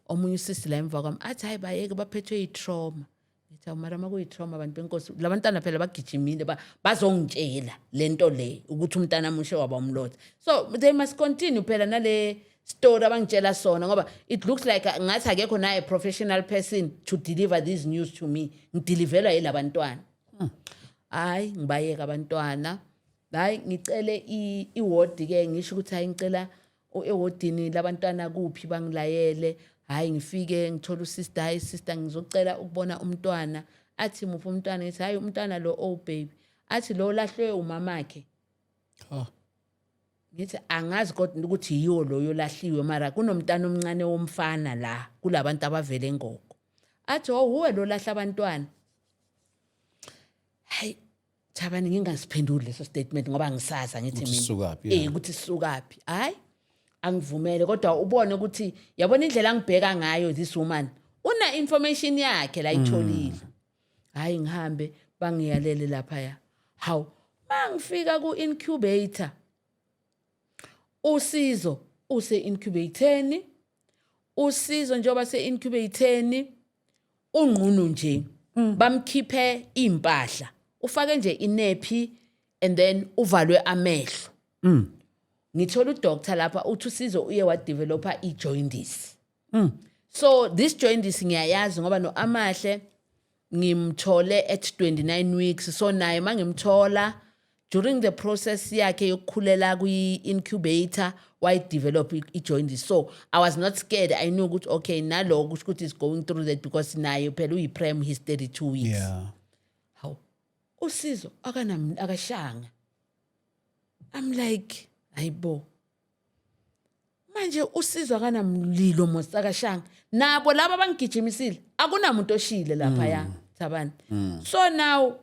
Omunye usisi la emva kwami athi, "Hayi, bayeke, baphethwe yi-trauma." Ngithi, "Awu, mara makuyi-trauma, abantu benkosi, labantwana phela bagijimile bazongitshela lento le ukuthi umntana mushe waba umlotha, so they must continue phela nale story abangitshela sona, ngoba it looks like ngathi akekho naye professional person to deliver these news to me, ngideliverwa yilabantwana." Hayi, ngibayeka abantwana. Hayi, ngicele iward ke, ngisho ukuthi, "Hayi, ngicela ewodini labantwana kuphi?" Bangilayele. Hayi, ngifike ngithola usister. "Hayi sister, ngizocela ukubona umntwana." Athi, "Muphi umntwana?" Ngithi, "Hayi, umntwana lo, oh baby." Athi, "Lo lahlwe umamakhe." Ah. Ngithi, "Angazi kodwa ukuthi yiwo loyo lahliwe, mara kunomntana omncane womfana la kulabantu abavele engoko." Athi, "Oh, uwe lo lahla abantwana?" Hayi Thabani, ngingasiphenduli leso statement ngoba ngisaza, ngithi Ukuthi mina sisukaphi, yeah. Ukuthi sisukaphi. Hayi, angivumele, kodwa ubone ukuthi, yabona indlela angibheka ngayo, this woman una information yakhe la ayitholile. Hayi, ngihambe, bangiyalele lapha ya. Hawu, mangifika ku incubator, uSizo use incubatorni. Usizo njengoba se incubatorni, unqunu nje, bamkhiphe impahla, ufake nje inepi and then uvalwe amehlo. Ngithola udoctor lapha uthi uSizo uye wadevelopa i-jaundice. So this jaundice ngiyayazi ngoba no-Amahle ngimthole at 29 weeks, so naye mangimthola during the process yakhe yokukhulela kwi-incubator wayidevelop i-jaundice. So I was not scared. I knew ukuthi okay, nalo kusho ukuthi is going through that because naye phela uyi-prem, he's 32 weeks. Hawu, uSizo akanam akashanga. I'm like, "Hayibo, manje uSizo akanamlilo mos, akashanga." Nabo laba abangigijimisile, akunamuntu oshile lapha ya, Thabani. So now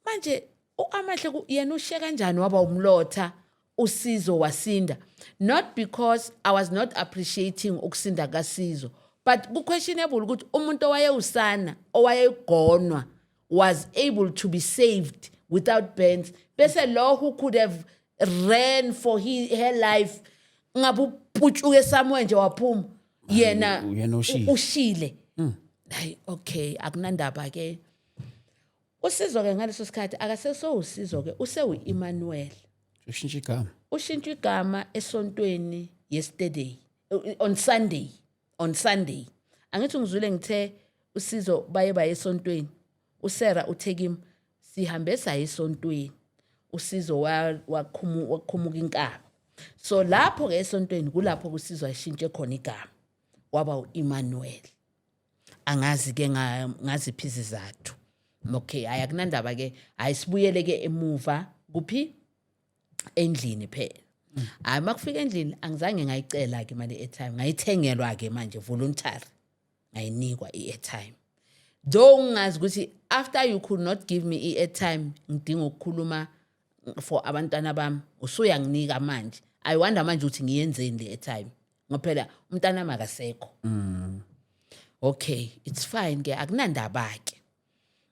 manje uAmahle yena ushe kanjani waba umlotha, uSizo wasinda? Not because I was not appreciating ukusinda kaSizo, but ku-questionable ukuthi umuntu owayewusana owayegonwa was able to be saved without burns, bese lo who could have ran for her life ngabe uputshuke somewhere nje waphuma yena. Yena ushile. Ushile. Hayi, okay, akunandaba ke. USizo ke ngaleso sikhathi akasesowuSizo ke, usewu-Emmanuel. Ushintsha igama. Ushintsha igama esontweni yesterday, on Sunday. On Sunday, angithi ngizwile ngithe uSizo baye baye esontweni. USarah uthe kimi sihambe saye esontweni, uSizo wakhumuka inkaba. So lapho ke esontweni kulapho kuSizo ashintshe khona igama waba uEmmanuel. Angazi ke ngaziphi izizathu. Okay, hayi, akunandaba ke. Hayi, sibuyele ke emuva kuphi, endlini phela. Hayi, makufika endlini angizange ngayicela ke imali airtime, ngayithengelwa ke manje voluntary, ngayinikwa i-airtime, though ngingazi ukuthi after you could not give me i-airtime, ngidinga ukukhuluma for abantwana bami, usuyanginika manje. I wonder manje ukuthi ngiyenzeni le airtime, ngoba phela umntanami akasekho. Okay, it's fine ke, akunandaba ke.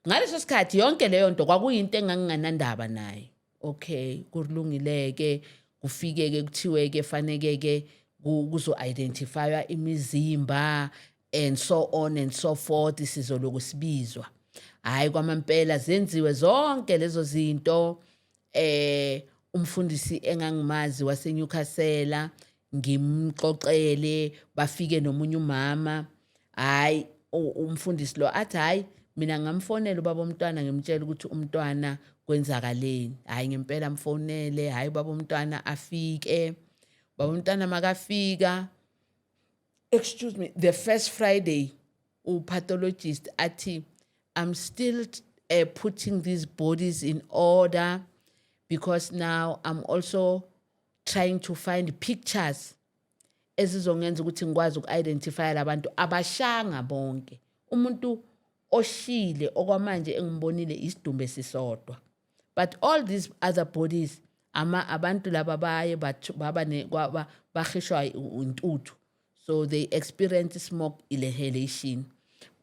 Ngaleso sikhathi yonke leyo nto kwakuyinto enganginganandaba nayo. Okay, kulungile ke. Kufike ke kuthiwe ke faneke ke kuzo identifywa imizimba and so on and so forth. Sizoloku sibizwa. Hayi, kwamampela zenziwe zonke lezo zinto. Umfundisi engangimazi waseNewcastle ngimxoxele, bafike nomunye umama. Hayi, umfundisi lo athi, "Hayi, mina ngamfonela ubaba omntwana, ngimtshela ukuthi umntwana kwenzakaleni." Hayi, ngempela mfonele. Hayi, ubaba umntwana afike. Baba umntwana makafika, excuse me, the first Friday, upathologist athi, "I'm still putting these bodies in order because now I'm also trying to find pictures ezizongenza ukuthi ngikwazi uku-identify labantu abashanga bonke. Umuntu oshile okwamanje engimbonile isidumbu esisodwa, but all these other bodies, ama abantu laba baye baba bahishwa intuthu, so they experience smoke inhalation.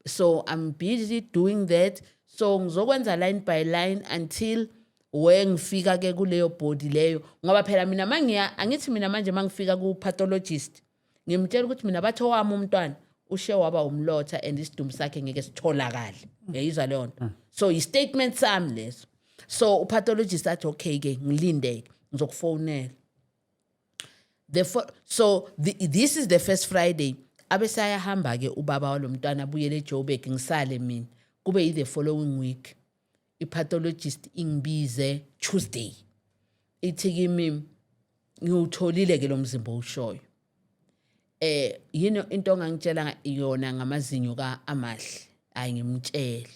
So I'm busy doing that, so ngizokwenza line by line until where ngifika ke kuleyo body leyo." Ngoba phela mina mangiya, angithi mina manje mangifika ku pathologist ngimtshela ukuthi mina bathi owami umntwana ushe waba umlotha and isidumbu sakhe ngeke sitholakale. Uyayizwa leyo nto? So i-statement sami leso. So upathologist athi, "Okay ke, ngilinde, ngizokufonela." So this is the first Friday. Abese ayahamba ke ubaba walomntwana, abuyele eJoburg, ngisale mina. Kube yi the following week, ipathologist ingibize Tuesday, ithi kimi, "Ngiwutholile ke lo mzimba owushoyo. Yini into ongangitshela yona ngamazinyo ka Amahle?" Hayi, ngimtshele.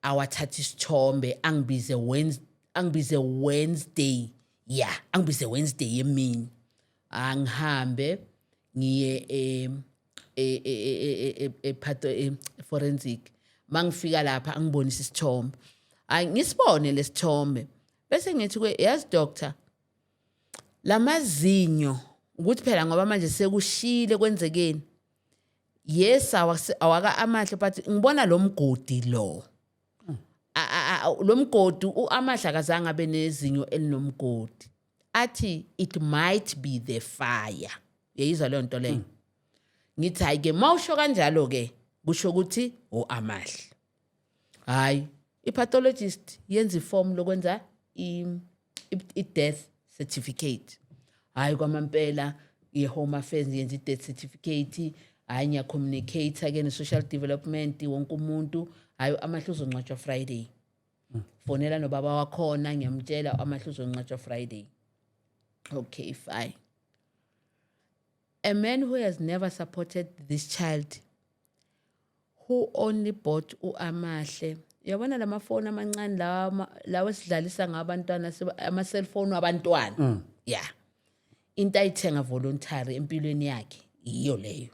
Awathatha isithombe, angibize Wednesday, angibize Wednesday, yeah, angibize Wednesday emini. Angihambe ngiye e forensic. Mangifika lapha angibonisa isithombe. Hayi, ngisibone lesithombe, bese ngithi kwe, "Yazi doctor, lamazinyo ukuthi phela ngoba manje sekushile, kwenzekeni? Yes, awaka Amahle, but ngibona lo mgodi lo. Lo mgodi, uAmahle akazange abe nezinyo elinomgodi." Athi, "It might be the fire." Uyayizwa leyo nto leyo? Ngithi, "Hayi ke, mawusho kanjalo ke kusho ukuthi oAmahle." Hayi, i-pathologist yenza iform lokwenza i-death certificate. Hayi, kwamampela i-Home Affairs yenza i-death certificate. Hayi, ngiyacommunicate ke ne-social development, wonke umuntu. Hayi, Amahle uzongcwatshwa Friday. Fonela nobaba wakhona, ngiyamtshela Amahle uzongcwatshwa Friday. Okay, fine. A man who has never supported this child, who only bought uAmahle, uyabona lamafoni amancane lawa, lawa esidlalisa ngabantwana, ama-cellphone wabantwana, yeah, into ayithenga voluntary empilweni yakhe yiyo leyo,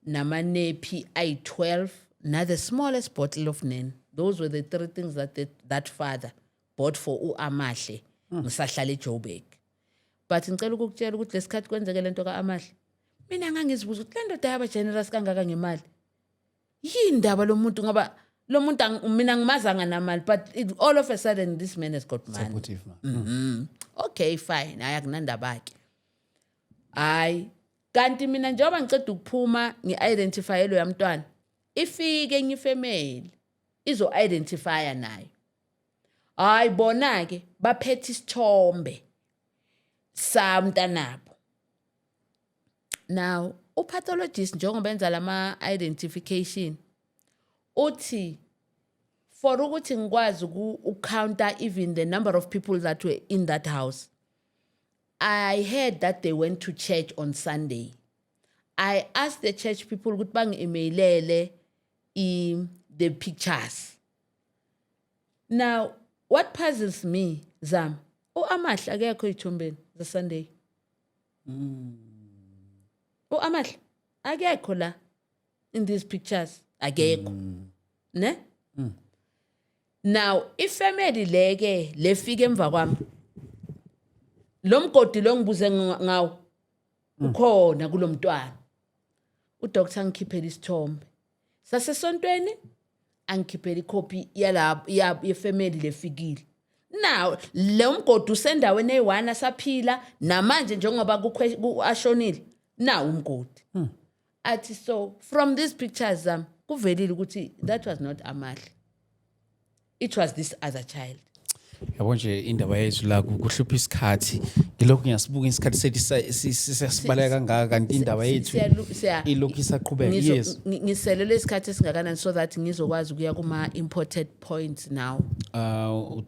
namanephi ayi-12 na the smallest bottle of Nan. Those were the three things that that father bought for uAmahle ngisahlala eJoburg. But ngicela ukukutshela ukuthi lesikhathi kwenzeke lento kaAmahle, mina ngangizibuza ukuthi le ndoda yaba generous kangaka ngemali, yini ndaba lo muntu? Ngoba lo muntu mina ngimazanga namali, but all of a sudden this man has got money. Supportive man. Okay, fine, hayi, akunandaba ke. Hayi, kanti mina njengoba ngiceda ukuphuma ngi-identify lo yamntwana, ifike enye ifamily izo-identifya nayo. Hayi, bona-ke baphethe isithombe samntanabo. Now upathologist njengoba enza lama-identification uthi for ukuthi ngikwazi ukucounter even the number of people that were in that house, I heard that they went to church on Sunday. I asked the church people ukuthi bangi-emailele the pictures. Now what puzzles me, Zam, u-Amahle akekho ey'thombeni zaSunday. U-Amahle akekho la in these pictures, akekho ne. Now ifamily leke lefika emva kwami Lo mgodi lo ngibuze ngawo ukhona kulomntwana. Udoctor angikhiphela isithombe sasesontweni, angikhiphela ikhophi yala yefamily lefikile. Now lo mgodi usendaweni eyi-one, asaphila namanje njengoba ashonile nawu umgodi. Athi, so from these pictures kuvelile ukuthi that was not Amahle, it was this other child. Yabo nje, indaba yethu la kuhlupha isikhathi. Ngilokhu ngiyasibuka isikhathi sethu, siyasibaleka kangaka, kanti indaba yethu ilokhu isaqhubeka. Yes. Ngiselele isikhathi esingakanani so that ngizokwazi ukuya kuma-important points now?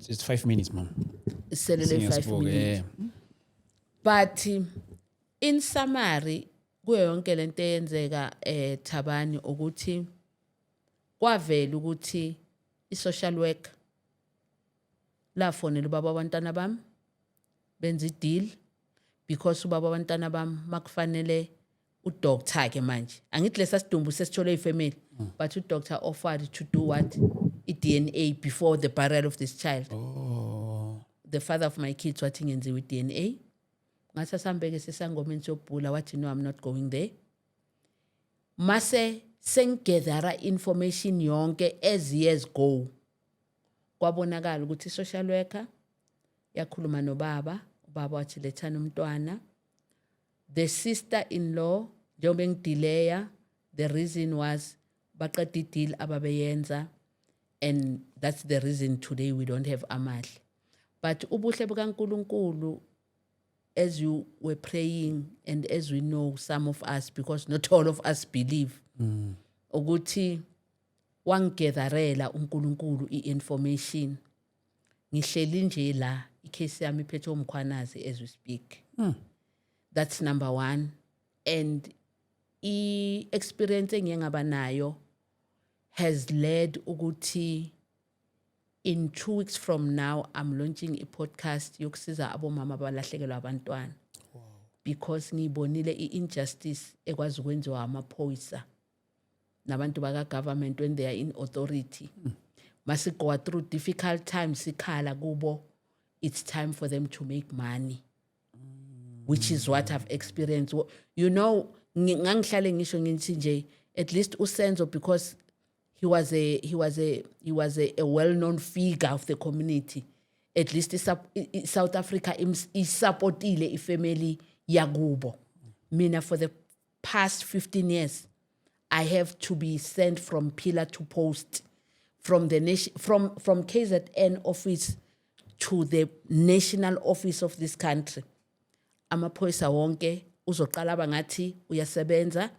It's 5 minutes, mom. Selele 5 Singiyasibuka, minutes. But in summary, kuyo yonke lento eyenzeka, Thabani, ukuthi kwavela ukuthi i-social work lafonela ubaba abantwana bami, benza i-deal, because ubaba abantwana bami makufanele udoctor ke manje, angithi lesa sidumbu sesithole ifamily, but udoctor offered to do what, i-DNA before the burial of this child. The father of my kids wathi ngenziwe i-DNA. Ngathi asambeke sesangomeni siyobhula. Wathi, "No, I'm not going there." Mase sengigathera information yonke as years go, kwabonakala ukuthi i-social worker yakhuluma nobaba, ubaba wathi lethani umntwana. The sister in law, njengoba engidelaya, the reason was baqeda i-deal ababeyenza, and that's the reason today we don't have Amahle. But ubuhle bukaNkuluNkulu, as you were praying and as we know, some of us, because not all of us believe, ukuthi wangigatherela uNkulunkulu i-information. Ngihleli nje la, icase yami iphethe uMkhwanazi as we speak. That's number one. And i-experience engiye ngaba nayo has led ukuthi in 2 weeks from now I'm launching a podcast yokusiza abomama abalahlekelwa abantwana, because ngiyibonile i-injustice ekwazi ukwenziwa amaphoyisa nabantu baka-government when they are in authority. Masigo through difficult times, sikhala kubo, it's time for them to make money, which is what I've experienced. Ngangihlale ngisho ngithi nje at least uSenzo, because he was a well-known figure of the community, at least i-South Africa isupportile ifamily yakubo. Mina, for the past 15 years I have to be sent from pillar to post, from the nation, from KZN office to the national office of this country. Amaphoyisa wonke uzoqala abangathi uyasebenza,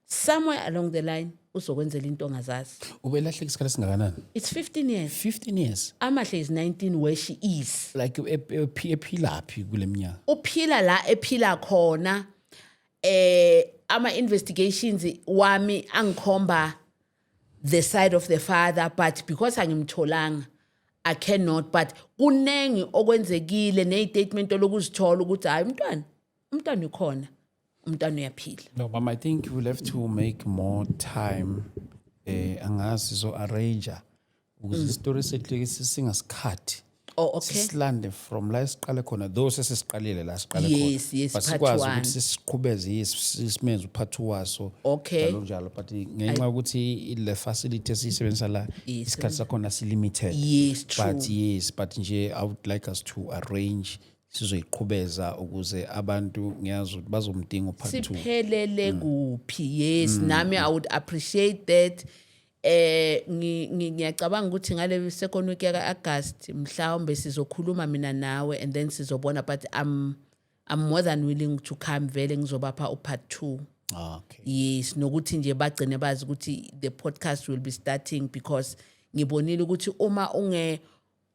somewhere along the line uzokwenzela into ongazazi. Ubelahleka isikhathi esingakanani? It's 15 years. 15 years. Amahle is 19 where she is. Like ephilaphi kule minyaka? Uphila la ephila khona. Ama investigations wami angikhomba the side of the father, but because angimtholanga I cannot. But kunengi okwenzekile nezistatement lokuzithola ukuthi hayi, umntwana ukhona, umntwana uyaphila. No, mama, I think we'll have to make more time. Angazi, so arrange ukuze isitori sethu singasikhathi. Oh, okay. Sisilande from la esiqale khona, though sesisiqalile la siqale khona. Yes, But part sikwazi one. Ukuthi sisiqhubeze, yes, simenze upart 2 waso. Okay. Njalo njalo, but ngenxa yokuthi le facility esiyisebenzisa la, isikhathi sakhona si limited. Yes, true. But yes, but nje I would like us to arrange sizoyiqhubeza ukuze abantu, ngiyazi ukuthi bazomdinga upart 2. Siphelele kuphi? Yes, nami I would appreciate that. Ngiyacabanga ukuthi ngale second week yaka August mhlawumbe sizokhuluma mina nawe and then sizobona, but I'm more than willing to come vele ngizobapha upart 2. Ah, okay. Yes, nokuthi nje bagcine bazi ukuthi the podcast will be starting, because ngibonile ukuthi uma unge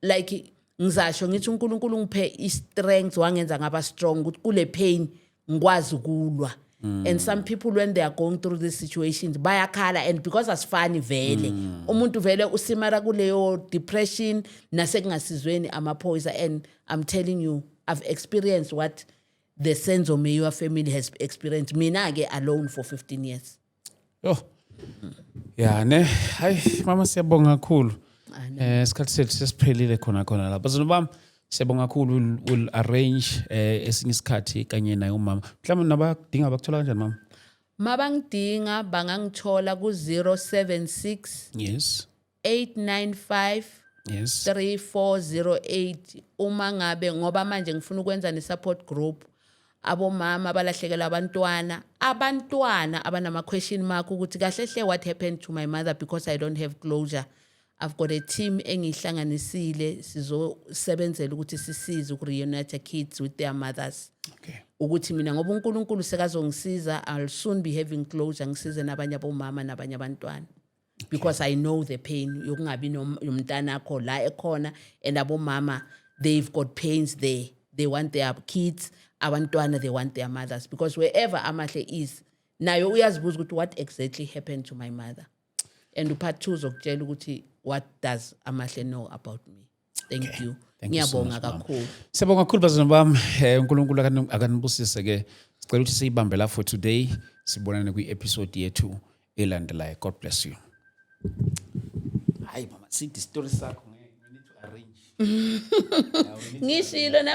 like, ngizasho ngithi uNkulunkulu ungiphe i-strength, wangenza ngaba strong ukuthi kule pain ngikwazi ukulwa. And some people, when they are going through these situations, bayakhala, and because asifani vele, umuntu vele usimara kuleyo depression nasekungasizweni amaphoyisa. And I'm telling you, I've experienced what the Senzo Meyiwa family has experienced, mina ke alone for 15 years. Yo. Ya ne, hayi mama, siyabonga kakhulu. Isikhathi sethu sesiphelile khona khona lapha. Bazalwane bami, Siyabonga kakhulu. We'll arrange esinye isikhathi kanye naye umama. Mhlawumbe nabadinga bakuthola kanjani, mama? Mabangidinga bangangithola ku-076 895 3408. Uma ngabe, ngoba manje ngifuna ukwenza ne-support group, abomama abalahlekelwa abantwana abanama-question mark ukuthi kahle hle, what happened to my mother, because I don't have closure. I've got a team engiyihlanganisile, sizosebenzela ukuthi sisize uku-reunite kids with their mothers. Ukuthi mina, ngoba uNkulunkulu sekazongisiza, I'll soon be having closure, ngisize nabanye abomama nabanye abantwana, because I know the pain yokungabi nomntanakho la ekhona. And abomama, they've got pains there. They want their kids, abantwana, they want their mothers, because wherever Amahle is nayo, uyazibuza ukuthi what exactly happened to my mother. And u-part 2 uzokutshela ukuthi what does Amahle know about me. Thank you. Thank you so Ngiyabonga much, ma'am. kakhulu. Siyabonga kakhulu, bazalwane bami. UNkulunkulu akanibusise ke. Sicela ukuthi siyibambe la for today. Sibonane kwi-episode yethu elandelayo. God bless you. Hayi mama, sithi story sakho ngeke, we need to arrange. Ngishilo nami.